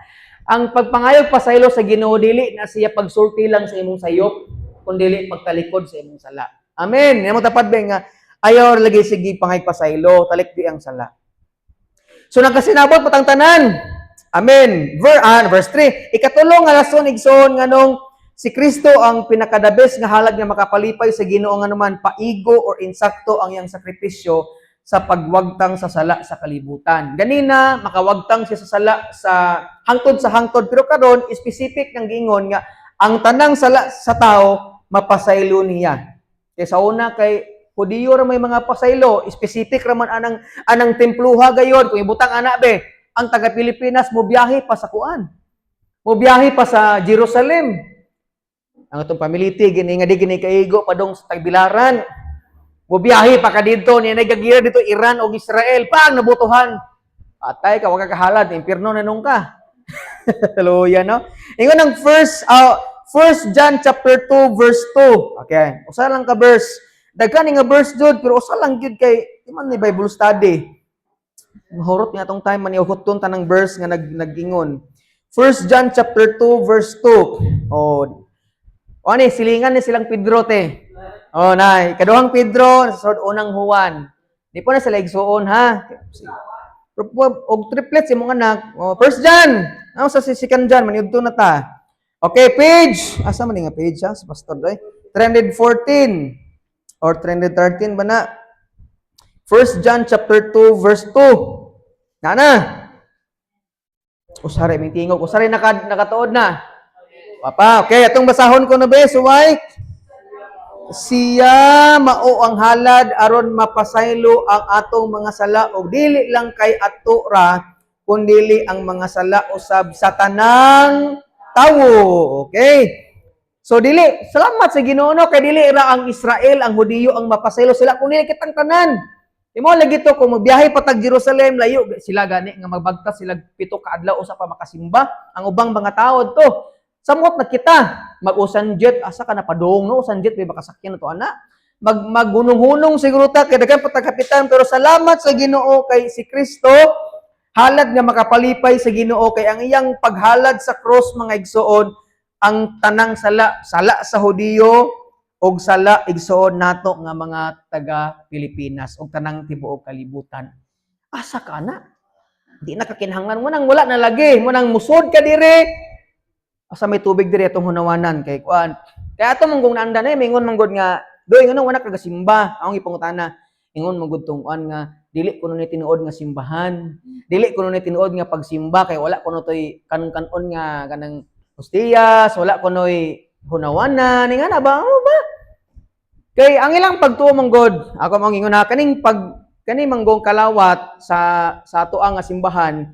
[SPEAKER 1] Ang pagpangayog pasaylo sa Ginoo, dili na siya pagsulti lang sa imong sayop, kun dili pagtalikod sa imong sala. Amen. Mo tapad ba nga ayaw lagi sige pangay pasaylo, talik di ang sala. So nagkasinabot patang tanan. Amen. Verse 3. Ikatulo nga rason, igsoon, nganong si Kristo ang pinaka-the best nga halag nga makapalipay sa Ginoo, nga naman paigo or insakto ang iyang sakripisyo sa pagwagtang sa sala sa kalibutan. Ganina makawagtang siya sa sala sa hangtod sa hangtod, pero karon specific ng giingon nga ang tanang sala sa tao mapasaylo niya. Kay sa una kay Hudiyo ra may mga pasaylo, specific ra man anang templuha gayon. Kung ibutang ana be, ang taga Pilipinas mobiyahe pa sa kuan. Mobiyahe pa sa Jerusalem. Ang atong pamiliti gini nga di gini kaigo padong sa Tagbilaran. Mobiyahe pa ka didto niya nagagira dito Iran o Israel pa ang nabutuhan. Patay ka, wag ka kahalad, impierno na nung ka. Hallelujah, no? Ingon ang first John chapter 2 verse 2. Okay. Usa lang ka verse. Daghan nga verse jud, pero usa lang gyud kay di man ni Bible study. Mahurot nga atong time maniuhot tanang verse nga nag nagingon. First John chapter 2 verse 2. Oh. O ani silingan ni silang Pedro te. Oh, nay, kaduhang Pedro sa unang Juan. Di po na sila igsuon, ha. Og triplets imong anak. Oh, First John. Ano sa second John maniudto na ta. Okay, page. Asa man ni nga page, ha? Sa pastor doy. 314 or 313 ba na? First John chapter 2 verse 2. Nana. Usare may tingog, usare nakatuod na. Papa, okay, atong basahon ko na be, suway. Siya mao ang halad aron mapasaylo ang atong mga sala og dili lang kay ato ra kundili ang mga sala usab sa tanang tawo. Okay? So dili, salamat sa Ginoo, no, kay dili ra ang Israel, ang Hudiyo ang mapasaylo sila kun dili kitang tanan. Imo lagi to kung magbiyahe pa tag Jerusalem, layo sila gani nga magbagtas sila 7 ka adlaw usa pa makasimba ang ubang mga tao to. Samot na kita mag-usan jet, asa ka na padung, no? Usan jet may makasakyan na to ana. Maggunong-hunong siguro ta kay daghan pa tag kapitan, pero salamat sa Ginoo kay si Kristo halad nga makapalipay sa Ginoo, kay ang iyang paghalad sa cross, mga igsoon, ang tanang sala, sala sa Hudiyo og sala, igsoon, nato nga mga taga Pilipinas og tanang tibuok kalibutan. Asa ka na? Di na kakinahanglan mo nang wala na lagi mo nang musod ka dire. Asa may tubig dire atong hunawanan kay kuan. Kaya ato mong kung naanda na eh, mingon man gud nga doy ngano wala kagasimba. Akong ipangutana. Ingon man gud tong kuan nga dili kuno ni tinuod nga simbahan. Dili kuno ni tinuod nga pagsimba kay wala kuno toy kanong kanon nga kanang hostiyas, wala kuno'y Hunawanan, nga na ba? Ano ba? Kay ang ilang pagtuo mong God, ako mong ingon ha, kaning pag kani manggong kalawat sa ato nga simbahan,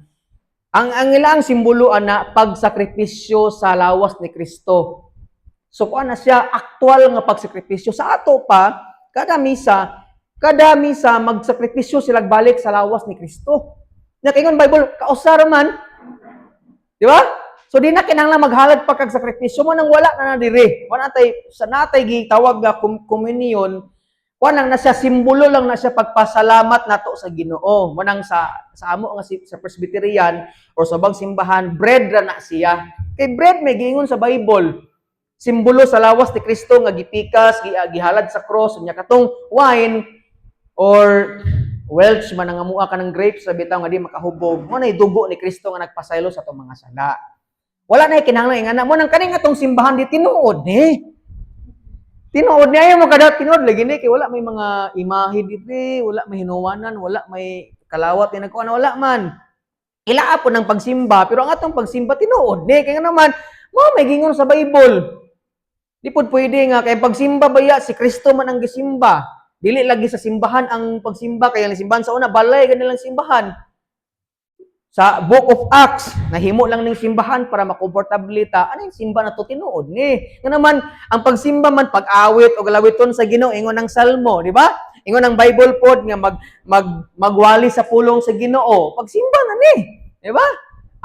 [SPEAKER 1] ang ilang simbolo ana pagsakripisyo sa lawas ni Kristo. So kuan na siya, aktual nga pagsakripisyo. Sa ato pa, kada misa magsakripisyo sila balik sa lawas ni Kristo. Na kingon Bible, kausar man. Di ba? So di na kinahanglan maghalad pa kag sakripisyo mo nang wala na na diri. Wala tay sa natay gitawag nga communion, kuan lang na siya, simbolo lang na siya pagpasalamat nato sa Ginoo. Mo nang sa amo nga si, sa Presbyterian or sa ubang simbahan, bread ra na siya. Kay bread may giingon sa Bible simbolo sa lawas ni Kristo nga gipikas, gihalad sa cross, unya katong wine or Welch man ang amua ka ng grapes sa bitaw nga di makahubog, mo na dugo ni Kristo nga nagpasaylo sa atong mga sala. Wala na kinahanglan ingana mo nang kaning atong simbahan di tinuod ni. Tinuod ni ayaw mo kada tinuod lagi ni kay wala may mga imahe diri, wala may hinuwanan, wala may kalawat ni nagkuan, wala man. Ilaa po ng pagsimba, pero ang atong pagsimba tinuod ni kay nga naman mo may gingon sa Bible. Di pod pwede nga kay pagsimba baya si Kristo man ang gisimba. Dili lagi sa simbahan ang pagsimba, kay ang simbahan sa una balay gani lang simbahan. Sa Book of Acts, nahimo lang ning simbahan para makomportable ta. Ano yung simba na to, tinuod ni? Nga naman, ang pagsimba man pag-awit o galawiton sa Ginoo, ingon ang Salmo, di ba? Ingon ang Bible pod nga mag mag magwali sa pulong sa Ginoo. Pagsimba na ni, di ba?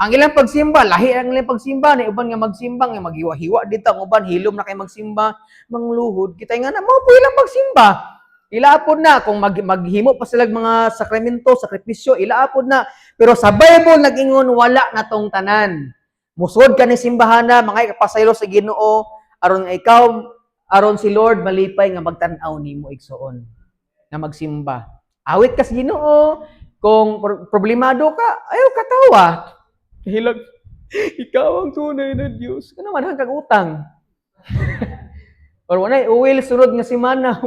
[SPEAKER 1] Ang ilang pagsimba, lahi ang ilang pagsimba, na uban nga magsimba nga maghiwa-hiwa dito, ang uban hilom na kay magsimba, mangluhod kita nga na mao po ilang pagsimba. Ilaapod na kung maghimo pa sila mga sakramento, sakripisyo, ilaapod na. Pero sa Bible nag-ingon wala na tong tanan. Musod ka ni simbahan na mga ikapasaylo sa Ginoo aron nga ikaw, aron si Lord malipay nga magtan-aw nimo, igsuon, nga magsimba. Awit ka sa Ginoo. Kung problemado ka, ayaw katawa. Hilag, ikaw ang tunay na Diyos. Ano man kag utang? Or walay uwil sunod nga semana.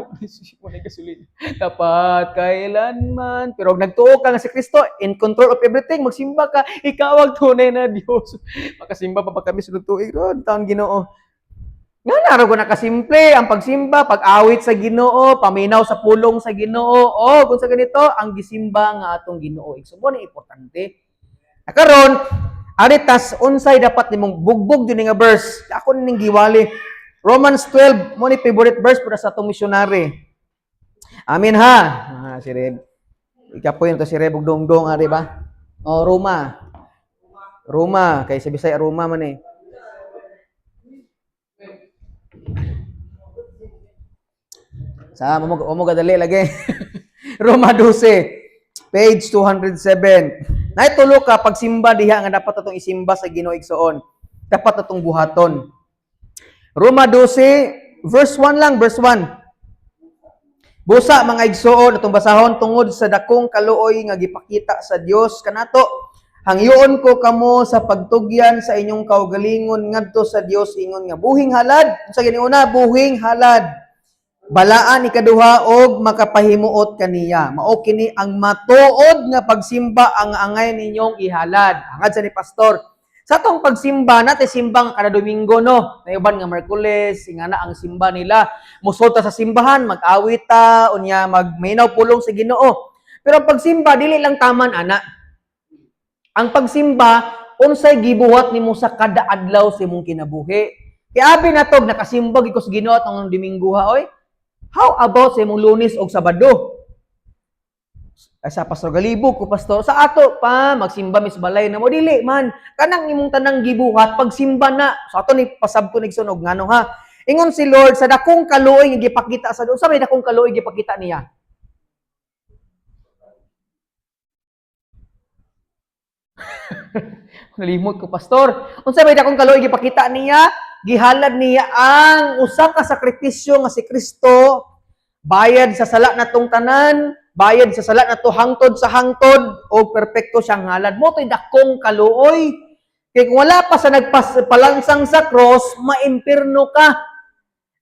[SPEAKER 1] Walay gasolina. Tapat kailanman. Pero og nagtuo ka nga si Kristo in control of everything, magsimba ka, ikaw ang tunay na Diyos. Makasimba pa pa kami sunod tuig ron, taon Ginoo. Nga naro ko nakasimple ang pagsimba, pag-awit sa Ginoo, paminaw sa pulong sa Ginoo. O kung sa ganito, ang gisimba nga atong Ginoo. Igsuon mo ni importante. Karon, ari tas unsay dapat nimong bugbog din nga verse. Ako ning giwali. Romans 12, mo ni favorite verse para sa atong missionary. Amen ha. Ah, si Reb. Ikapoy to si Reb og dongdong ari ba? Oh, Roma. Roma kay sa Bisaya Roma man eh. Sa mo mo gadali lagi. Roma 12, page 207. Naitulo ka pagsimba diha nga dapat atong isimba sa Ginoo, igsoon. Dapat atong buhaton. Roma 12 verse 1 lang, verse 1. Busa, mga igsoon, atong basahon: "Tungod sa dakong kaluoy nga gipakita sa Dios kanato, hangyoon ko kamo sa pagtugyan sa inyong kaugalingon ngadto sa Dios ingon nga buhing halad." Sa giniuna, buhing halad. Balaan ikaduha og makapahimuot kaniya. Mao kini ang matuod nga pagsimba ang angay ninyong ihalad. Hangad sa ni pastor. Sa atong pagsimba, natin simba nga kada Domingo, no? Na uban nga Merkules, nga na ang simba nila. Musod ta sa simbahan, mag-awit ta, unya magminaw pulong sa Ginoo. Pero ang pagsimba dili lang taman ana. Ang pagsimba, unsay gibuhat nimo sa kada adlaw sa imong kinabuhi. Kay abi natog nakasimba gyud ko sa Ginoo atong Domingo ha, oy. How about sa imong Lunes og Sabado? Ay, sa Pastor Galibo ko, pastor. Sa ato pa magsimba mis balay na mo, dili man kanang imong tanang gibuhat pagsimba na. Sa ato ni pasabto ni og ngano ha. Ingon si Lord sa dakong kaluoy nga gipakita sa sa may dakong kaluoy gipakita niya. Nalimot ko, pastor. Unsa may dakong kaluoy gipakita niya? Gihalad niya ang usa ka sakripisyo nga si Kristo, bayad sa sala natong tanan, bayad sa sala nato hangtod sa hangtod o perpekto siyang halad. Mo to'y dakong kaluoy. Kay kung wala pa sa nagpalansang sa cross, maimpirno ka.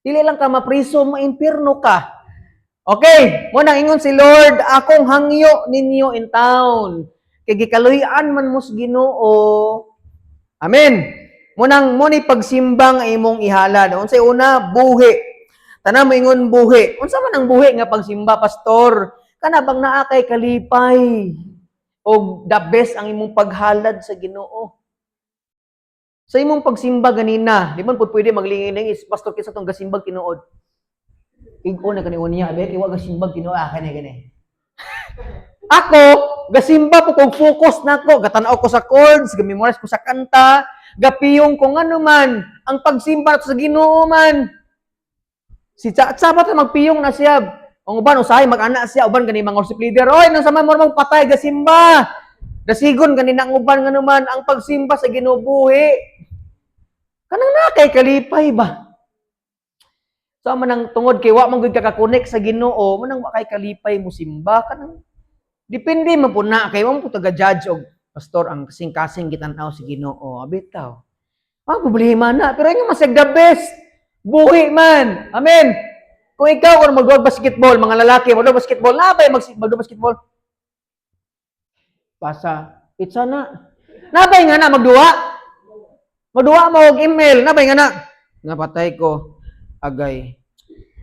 [SPEAKER 1] Dili lang ka mapriso, maimpirno ka. Okay, mo nang ingon si Lord, akong hangyo ninyo in town. Kay gikaluy-an man mo sa Ginoo. Amen. Munang mo ni pagsimba nga imong ihalad. Unsay una? Buhi. Tanan mo ingon buhi. Unsa man ang buhi nga pagsimba, pastor? Kana bang naa kay kalipay? O the best ang imong paghalad sa Ginoo. Sa imong pagsimba ganina, di man pud pwede maglingin is, "Pastor, kinsa tong gasimbag tinuod? Ig-o na kani niya, abe, kay wa gasimbag tinuod, ah, kani kani." Ako, gasimba po kog focus nako, gatanaw ko sa chords, gamemorize ko sa kanta, gapiyong ko ngano man, ang pagsimba sa Ginoo man. Si Chacha ba magpiyong na siya? Ang uban usahay mag-ana siya, uban gani mga worship leader. "Oy, nang sama mo mong patay gasimba." Dasigon gani ang uban ngano man ang pagsimba sa Ginoo buhi. Kanang na kay kalipay ba? So man ang tungod kay wa man gud ka ka-connect sa Ginoo, man ang wa kay kalipay mo simba kanang depende man po na kay wa man po taga judge og, "Pastor, ang kasing-kasing gitan-aw si Ginoo." Bitaw. Ah, problema na. Pero nga masag the best. Buhi man. Amen. Kung ikaw kung mag basketball, mga lalaki, mag basketball, na ba mag basketball? Pasa. Itsa na. Nabay nga na magduwa. Magduwa mo og email, nabay nga na. Napatay ko. Agay.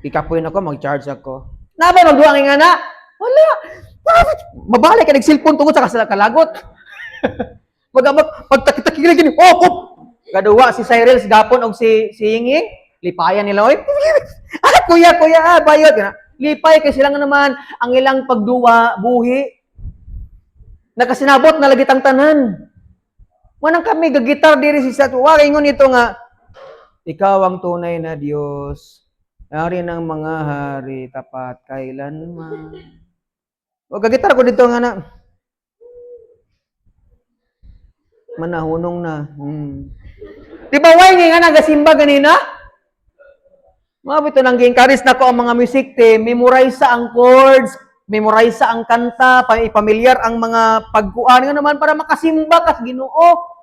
[SPEAKER 1] Ikapoy na ko, mag-charge ako. Nabay magduwa nga na? Wala. Mabalik ka nag-cellphone tungod sa kasala kalagot. Mag mag pagtakitaki gini. Oh, pop. Gaduwa si Cyril gapon og si Yingying. Lipayan nila oy. Ah, kuya, kuya, ah, bayot. Lipay kay sila nga naman ang ilang pagduwa buhi. Nakasinabot na lagi tang tanan. Manang kami gagitar diri si sa wa ingon nito nga ikaw ang tunay na Dios. Hari ng mga hari, tapat kailanman. O gagitar ko dito nga na. Manahunong na. Di ba why nga nagasimba ganina? Mga bito nang gi-encourage na ko ang mga music team, memorize sa ang chords, memorize sa ang kanta, pamilyar ang mga pagkuan nga naman para makasimba kas Ginoo.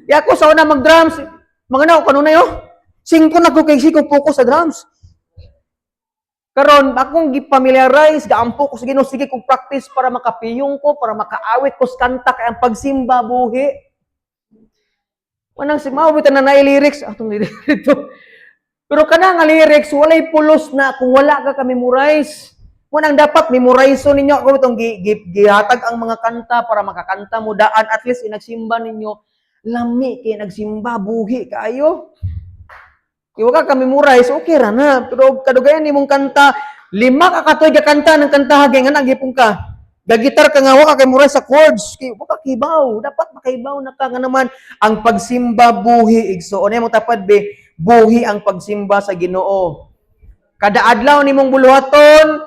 [SPEAKER 1] Ya ako sa una mag-drums, mga na kanunay oh. Singko na ko kay siko focus sa drums. Karon akong gipamiliarize, gaampo ko sa Ginoo, sige kog practice para makapiyong ko, para makaawit ko sa kanta kay ang pagsimba buhi. Manang si mao na na lyrics, atong lyrics dito. Pero kana nga lyrics walay pulos na kung wala ka ka-memorize. Munang dapat memorize ninyo ako itong gihatag ang mga kanta para makakanta mo daan, at least inagsimba ninyo lami kay nagsimba buhi kaayo. Kay wa ka ka-memorize, okay ra na. Pero kadugayan nimong kanta, 5 ka katuig ka kanta ng kanta kay nga nagyipon ka. Gagitar ka nga wa ka memorize sa chords, kay wa ka kibaw. Dapat makaibaw na ka nga naman ang pagsimba buhi, igsoon. Mo tapad be, buhi ang pagsimba sa Ginoo. Kada adlaw nimong buluhaton,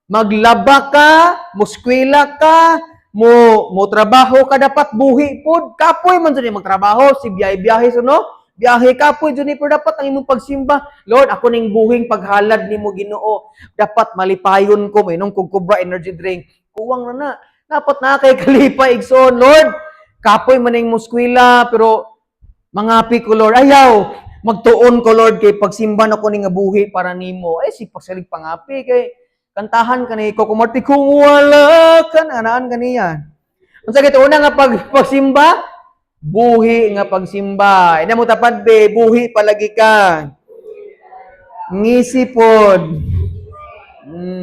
[SPEAKER 1] maglaba ka, muskwela ka, mo mo trabaho ka, dapat buhi pod. Kapoy man jud magtrabaho, si biyahe-biyahe so no? Biyahe kapoy jud ni, pero dapat ang imong pagsimba, "Lord, ako ning buhing paghalad nimo, Ginoo. Dapat malipayon ko, mainom kog Cobra energy drink." Kuwang na na. Dapat na kay kalipay, igsoon, "Lord, kapoy man ning muskwela pero mangapi ko, Lord. Ayaw, magtuon ko, Lord, kay pagsimba na ko ning nga buhi para nimo." Ay si pagsalig pangapi kay kantahan ka ni Coco Martin kung wala ka na anaan kaniya. Unsa kay una nga pagsimba? Buhi nga pagsimba. Ina mo tapad be, buhi palagi ka. Ngisi pod.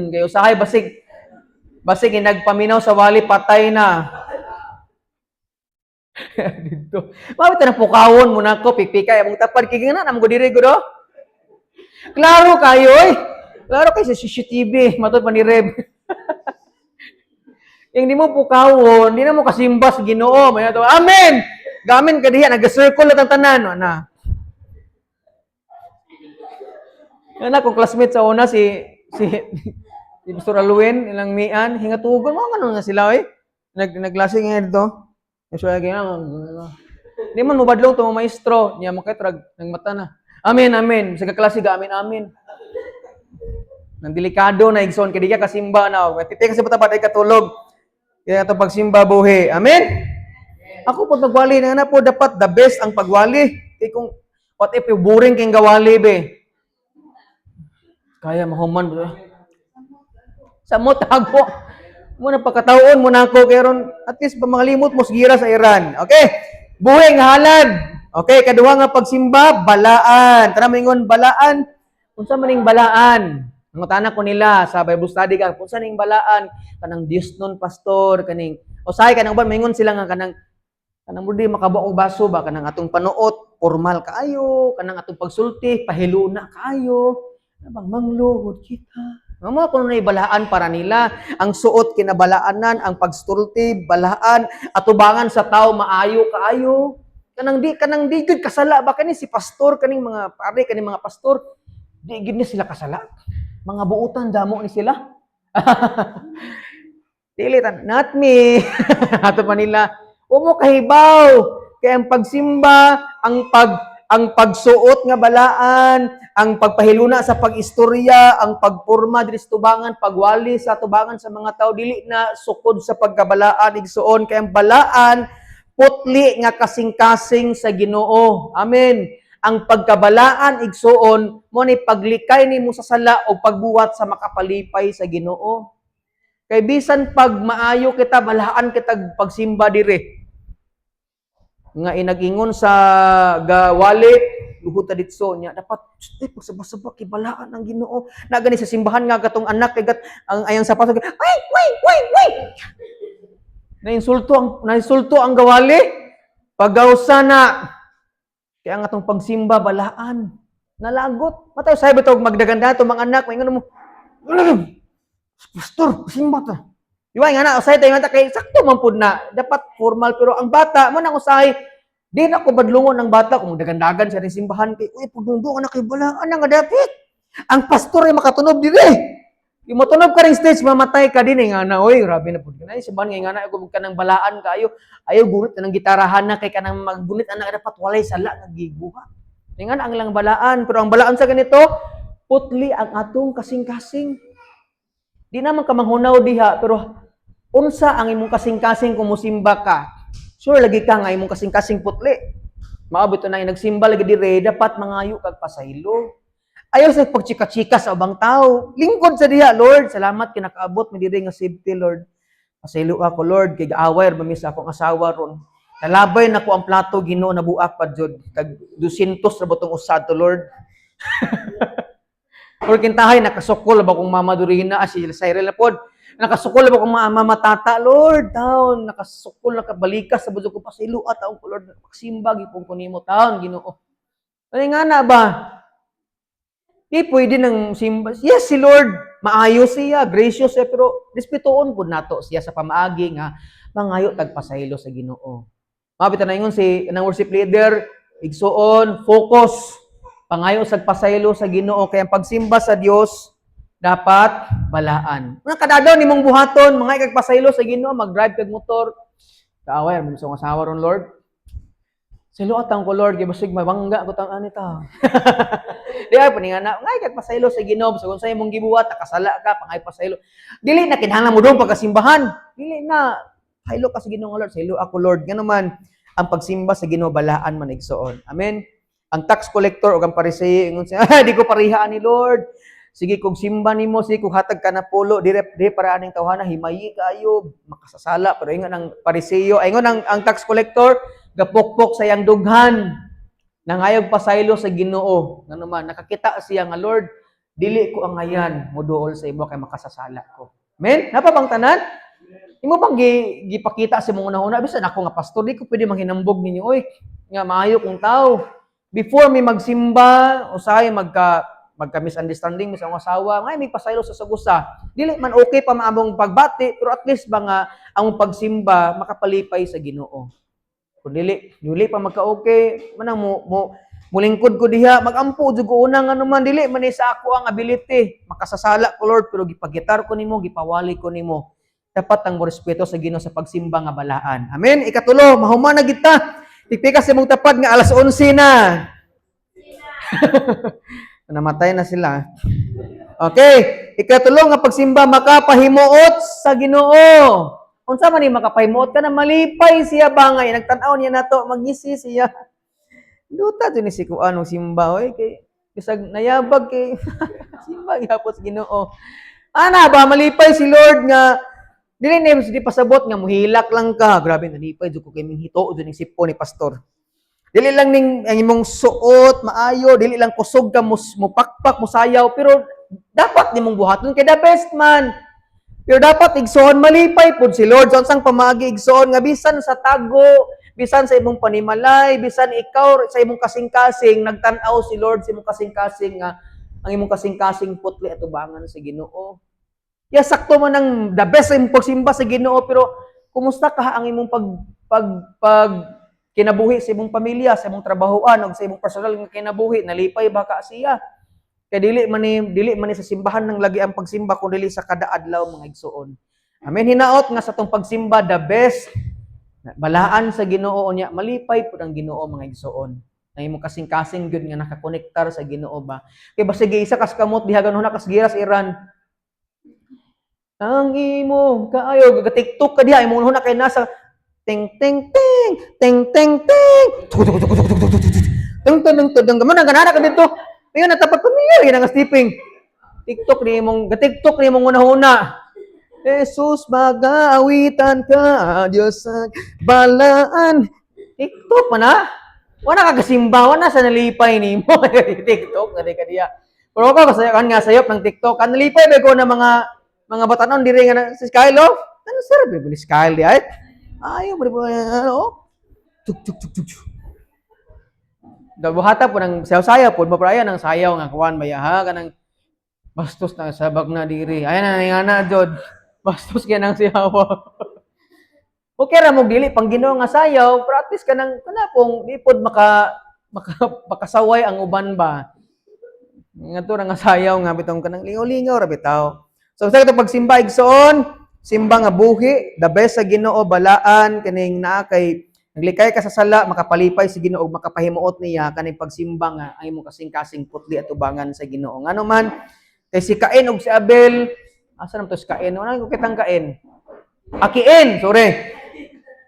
[SPEAKER 1] Kay usahay basig basig nagpaminaw sa wali patay na. Dito. Mawit na pukawon mo na ko pikpika among tapad kay nga na mo diri gud oh. Klaro kayo oy. Klaro kay sa CCTV matod pa ni Reb. Yung di mo pukawon, di na mo kasimba sa Ginoo. May ato, "Amen. Gamin ka diha nag-circle na tanan na. Ana kong classmate sa una si si si Pastor Alwin, ilang mian, hingatugon mo ano nga sila oy. Nagklase nga dito. So lagi na. Di man mubadlong to maestro, niya makitrag nang mata na. "Amen, amen." Sa kaklase ga amen, amen. Nang delikado na, igsoon kay di ka kasimba na. Titi kasi bata ay katulog. Kaya ato pagsimba buhi. Amen. Ako po pagwali na po dapat the best ang pagwali. Kay kung what if boring kay gawali be. Kaya mahuman ba? Samot tago. Mo na pagkataon mo na ako kay ron at least pa makalimot mo sa gira sa Iran. Okay? Buhi nga halad. Okay, kaduha nga pagsimba, balaan. Tara, moingon, "Balaan." Unsa man ning balaan? Nangutana ko nila sa Bible study ka, "Unsa ning balaan?" "Kanang Dios nun, pastor, kaning usahay kanang uban maingon sila nga kanang di makabuak og baso ba, kanang atong panuot formal kaayo, kanang atong pagsulti pahiluna kaayo, bang mangluhod kita." Mga kuno na balaan para nila. Ang suot kinabalaanan, ang pagsulti balaan, atubangan sa tao maayo kaayo. Kanang di gyud kasala ba kani si pastor, kaning mga pare, kaning mga pastor, di gyud ni sila kasala. Mga buutan damo ni sila. Dili tan, not me. Ato pa nila. Wa mo kahibaw. Kay ang pagsimba, ang pagsuot nga balaan, ang pagpahiluna sa pag-istorya, ang pagporma diri sa tubangan, pagwali sa tubangan sa mga tao, dili na sukod sa pagkabalaan, igsuon, kay ang balaan putli nga kasing-kasing sa Ginoo. Amen. Ang pagkabalaan, igsuon, mo ni paglikay nimo sa sala o pagbuhat sa makapalipay sa Ginoo. Kay bisan pag maayo kita, balaan kita pagsimba dire. Nga inagingon sa gawali, luhod ta ditso niya dapat ay pagsaba-saba kay balaan ang Ginoo. Na gani sa simbahan nga katong anak kay gat ang ayang sapato, ay way way way. Nainsulto ang gawali. Pagawsa na. Kaya ang atong pagsimba balaan. Nalagot. Matay sa bitog magdaganda to mga anak, maingon mo. "Pastor, simba ta." Di ba nga na usahay tayo nga kay sakto man pud na dapat formal, pero ang bata mo nang usahay di na ko badlungon ng bata kung dagandagan sa ring simbahan kay uy pagdungdung na kay balaan nga dapit. Ang pastor ay makatunob dire. Yung motunob ka ring stage, mamatay ka din eh, nga na, oy, grabe na pud ka na. Simbahan nga na, kung ka ng balaan kayo, ayaw gunit na ng gitarahan na, kay ka nang maggunit, anak, dapat walay sala nga giguha. Nga na ang lang balaan, pero ang balaan sa ganito, putli ang atong kasing-kasing. Di naman ka manghunaw diha, pero unsa ang imong kasing-kasing kung musimba ka? Sure lagi ka nga imong kasing-kasing putli. Maabot na nagsimba lagi dire, dapat mangayo kag pasaylo. Ayaw sa pagchika-chika sa ubang tao. Lingkod sa diha, "Lord, salamat kinakaabot mi dire nga safety, Lord. Pasaylo ako, Lord, kay gaaway ra mi sa akong asawa ron. Nalabay na ko ang plato, Ginoo, nabuak pa jud. Tag 200 ra botong usad to, Lord." Or kintahay nakasukol ba kung Mama Dorina, ah, si Cyril na pod. "Nakasukol ba kung mama tata, Lord, taon, nakasukol, nakabalikas sa budok ko, pasaylo at taon ko, Lord, magsimba gipon ko nimo taon, Ginoo." Ay nga na ba? Di pwede ng simba. Yes, si Lord, maayo siya, gracious siya, pero respetuon pud nato siya sa pamaagi nga mangayo tagpasaylo sa Ginoo. Mabit na ingon si ng worship leader, igsuon, focus, pangayo sa pasaylo sa Ginoo, kay ang pagsimba sa Dios dapat balaan. Mga kadadaw nimong buhaton, mga ikagpasaylo sa Ginoo, mag-drive kag motor. "Kaaway mo sa asawa ron, Lord. Siluatan ko, Lord, kay basig mabangga ko tang ani ta." Di ay paningana, ngay kag pasaylo sa Ginoo, sa kung sa imong gibuhat, nakasala ka, pangay pasaylo. Dili na kinahanglan mo doon pagkasimbahan. Dili na haylo ka sa Ginoo, "Lord, saylo ako, Lord." Ngano man ang pagsimba sa Ginoo balaan man, igsuon. Amen. Ang tax collector o ang Pariseo ingon siya, "Ah, di ko pareha ni Lord. Sige kog simba nimo, sige kog hatag ka na pulo, dire dire para aning tawhana himayi kaayo, makasasala." Pero ingon ang Pariseo, ay ingon ang tax collector, gapokpok sa iyang dughan. Nangayog pasaylo sa Ginoo. Ngano man nakakita siya nga, "Lord, dili ko angayan moduol sa imo kay makasasala ko." Amen? Napa bang tanan? Imo bang gipakita sa imong una-una, bisan ako nga pastor, di ko pwede manghinambog ninyo oy nga maayo kong tao. Before mi magsimba, usahay magka misunderstanding mi sa akong asawa, ngay may pasaylo sa sagusa. Dili man okay pa maamong pagbati, pero at least ba nga ang pagsimba makapalipay sa Ginoo. Kung dili pa magka-okay, manang mo mulingkod ko diha, magampo jud ko una nga naman dili man ni sa ako ang ability. Makasasala ko, Lord, pero gipagitar ko nimo, gipawali ko nimo. Dapat ang respeto sa Ginoo sa pagsimba nga balaan. Amen. Ikatulo, mahuman na kita. Pikpika sa imong tapad nga alas 11 na. Namatay na sila. Okay, ikatulo nga pagsimba makapahimuot sa Ginoo. Unsa man ni makapahimuot ka na malipay siya ba nga nagtan-aw niya nato magngisi siya. Duta jud ni si kuan og simba oy kay bisag nayabag kay simba gyapon sa Ginoo. Ana ba malipay si Lord nga dili ni di pasabot nga muhilak lang ka. Grabe, nalipay jud ko kay minghito jud ning sipo ni pastor. Dili lang ning ang imong suot maayo, dili lang kusog ka mupakpak, musayaw, pero dapat nimong buhaton kay the best man. Pero dapat, igsoon, malipay pud si Lord. So unsang pamaagi, igsoon, nga bisan sa tago, bisan sa imong panimalay, bisan ikaw sa imong kasing-kasing, nagtan-aw si Lord sa imong kasing-kasing nga ang imong kasing-kasing putli atubangan sa Ginoo. Ya, sakto man ang the best sa imong pagsimba sa Ginoo, pero kumusta ka ang imong pag pag pag kinabuhi sa imong pamilya, sa imong trabahoan ug sa imong personal nga kinabuhi, nalipay ba ka siya? Kay dili man ni sa simbahan nang lagi ang pagsimba kun dili sa kada adlaw, mga igsoon. Amen. Hinaot nga sa atong pagsimba the best, balaan sa Ginoo, unya malipay pud ang Ginoo, mga igsoon. Na imong kasing-kasing gyud nga nakakonektar sa Ginoo ba. Kay basig isa kas kamot diha ganon na kas giras Iran. Ang imo kaayo ga TikTok ka diha, imong huna kay nasa ting ting ting ting ting ting tuk tuk tuk tuk tuk tuk tuk tuk ting ting ting ting mo nang ganana ka dito. Ngayon natapat pamilya lagi nga sleeping. TikTok ni imong ga TikTok ni imong una-una. Jesus, mag-aawitan ka, Diyos ang balaan. TikTok man na. Wala ka kasimba, wala sa nalipay nimo. TikTok na di ka diya. Pero ako kasi kan nga sayop ng TikTok. Kan nalipay ba ko na mga batanon diri nga na, si Kyle, oh. Ano sir, ba ni Kyle di ay? Ayaw mo ano? Tuk tuk tuk tuk. Tuk. Gabuhata po ng sayaw-sayaw po, mapraya ng sayaw nga kuan ba ha, kanang bastos na sabag na diri. Ayan na nga na jod. Bastos kaya nang siyawa. Okay ra mo dili pang Ginoo nga sayaw, pero at least kanang kana pong di pod maka makasaway ang uban ba. Nga to ra nga sayaw nga bitong kanang lingaw-lingaw ra bitaw. So sa ito pagsimba, igsoon, simba nga buhi, the best sa Ginoo, balaan kaning naa kay naglikay ka sa sala, makapalipay si Ginoo, makapahimuot niya kaning pagsimba nga ang imong kasing-kasing putli atubangan sa Ginoo. Ngano man kay si Cain ug si Abel, asa naman to si Cain? Wala ko kitang Cain. Akiin, sorry.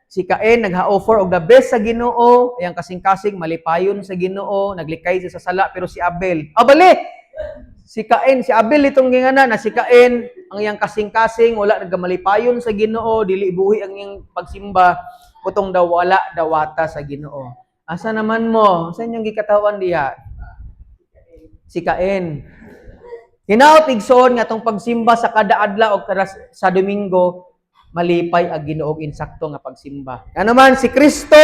[SPEAKER 1] Si Cain nagha-offer og the best sa Ginoo, ayang kasing-kasing malipayon sa Ginoo, naglikay siya sa sala, pero si Abel, ah bali. Si Cain, si Abel itong gingana na si Cain ang iyang kasing-kasing wala nagmalipayon sa Ginoo, dili buhi ang iyang pagsimba, butong daw wala dawata sa Ginoo. Asa naman mo? Sa inyong gikatawan diha? Si Cain. Hinaot, igsoon, nga atong pagsimba sa kada adlaw o kada sa Domingo, malipay ang Ginoo og insakto nga pagsimba. Ano man si Kristo,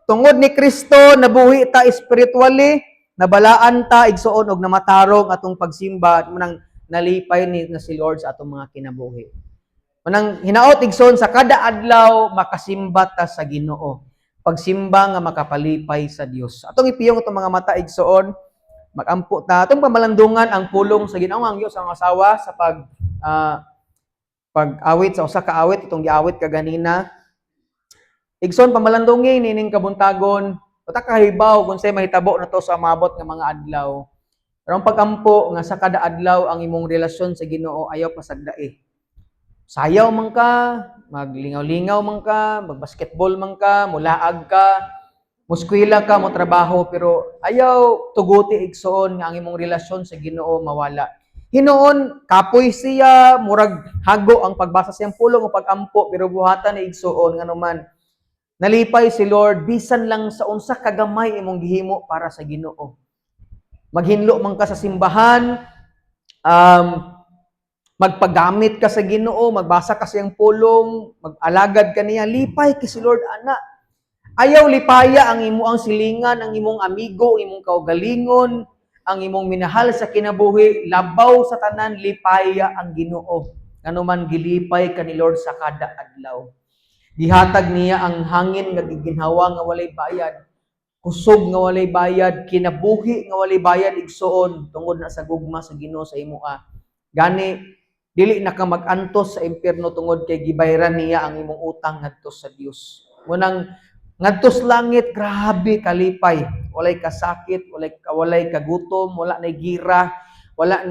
[SPEAKER 1] tungod ni Kristo nabuhi ta spiritually, nabalaan ta, igsoon, og namatarong atong pagsimba, manang nalipay ni na si Lord sa atong mga kinabuhi. Manang hinaot, igsoon, sa kada adlaw makasimba ta sa Ginoo. Pagsimba nga makapalipay sa Dios. Atong ipiyong atong mga mata, igsoon, magampo ta. Atong pamalandungan ang pulong sa Ginoo. Ang Dios ang asawa sa pag-awit sa usa ka awit itong giawit kaganina. Igsoon, pamalandungi nining kabuntagon. Wa kahibaw kung say mahitabo na to sa umabot nga mga adlaw. Pero ang pagampo nga sa kada adlaw ang imong relasyon sa Ginoo ayaw pasagdai. Sayaw man ka, maglingaw-lingaw man ka, magbasketball man ka, mulaag ka, muskwela ka, mo trabaho, pero ayaw tuguti, igsoon, nga ang imong relasyon sa Ginoo mawala. Hinuon kapoy siya, murag hago ang pagbasa siyang pulong o pagampo, pero buhatan ni, igsoon, ngano man nalipay si Lord bisan lang sa unsa kagamay imong gihimo para sa Ginoo. Maghinlo man ka sa simbahan, magpagamit ka sa Ginoo, magbasa ka sa iyang pulong, mag-alagad ka niya, lipay kay si Lord ana. Ayaw lipaya ang imo ang silingan, ang imong amigo, ang imong kaugalingon, ang imong minahal sa kinabuhi, labaw sa tanan lipaya ang Ginoo. Ngano man gilipay ka ni Lord sa kada adlaw. Gihatag niya ang hangin nga giginhawa nga walay bayad, kusog nga walay bayad, kinabuhi nga walay bayad, igsoon, tungod na sa gugma sa Ginoo sa imoa. Gani dili na ka mag-antos sa impyerno tungod kay gibayran niya ang imong utang ngadto sa Dios. Munang ngadto sa langit, grabe kalipay. Walay kasakit, walay kagutom, wala nay gira, wala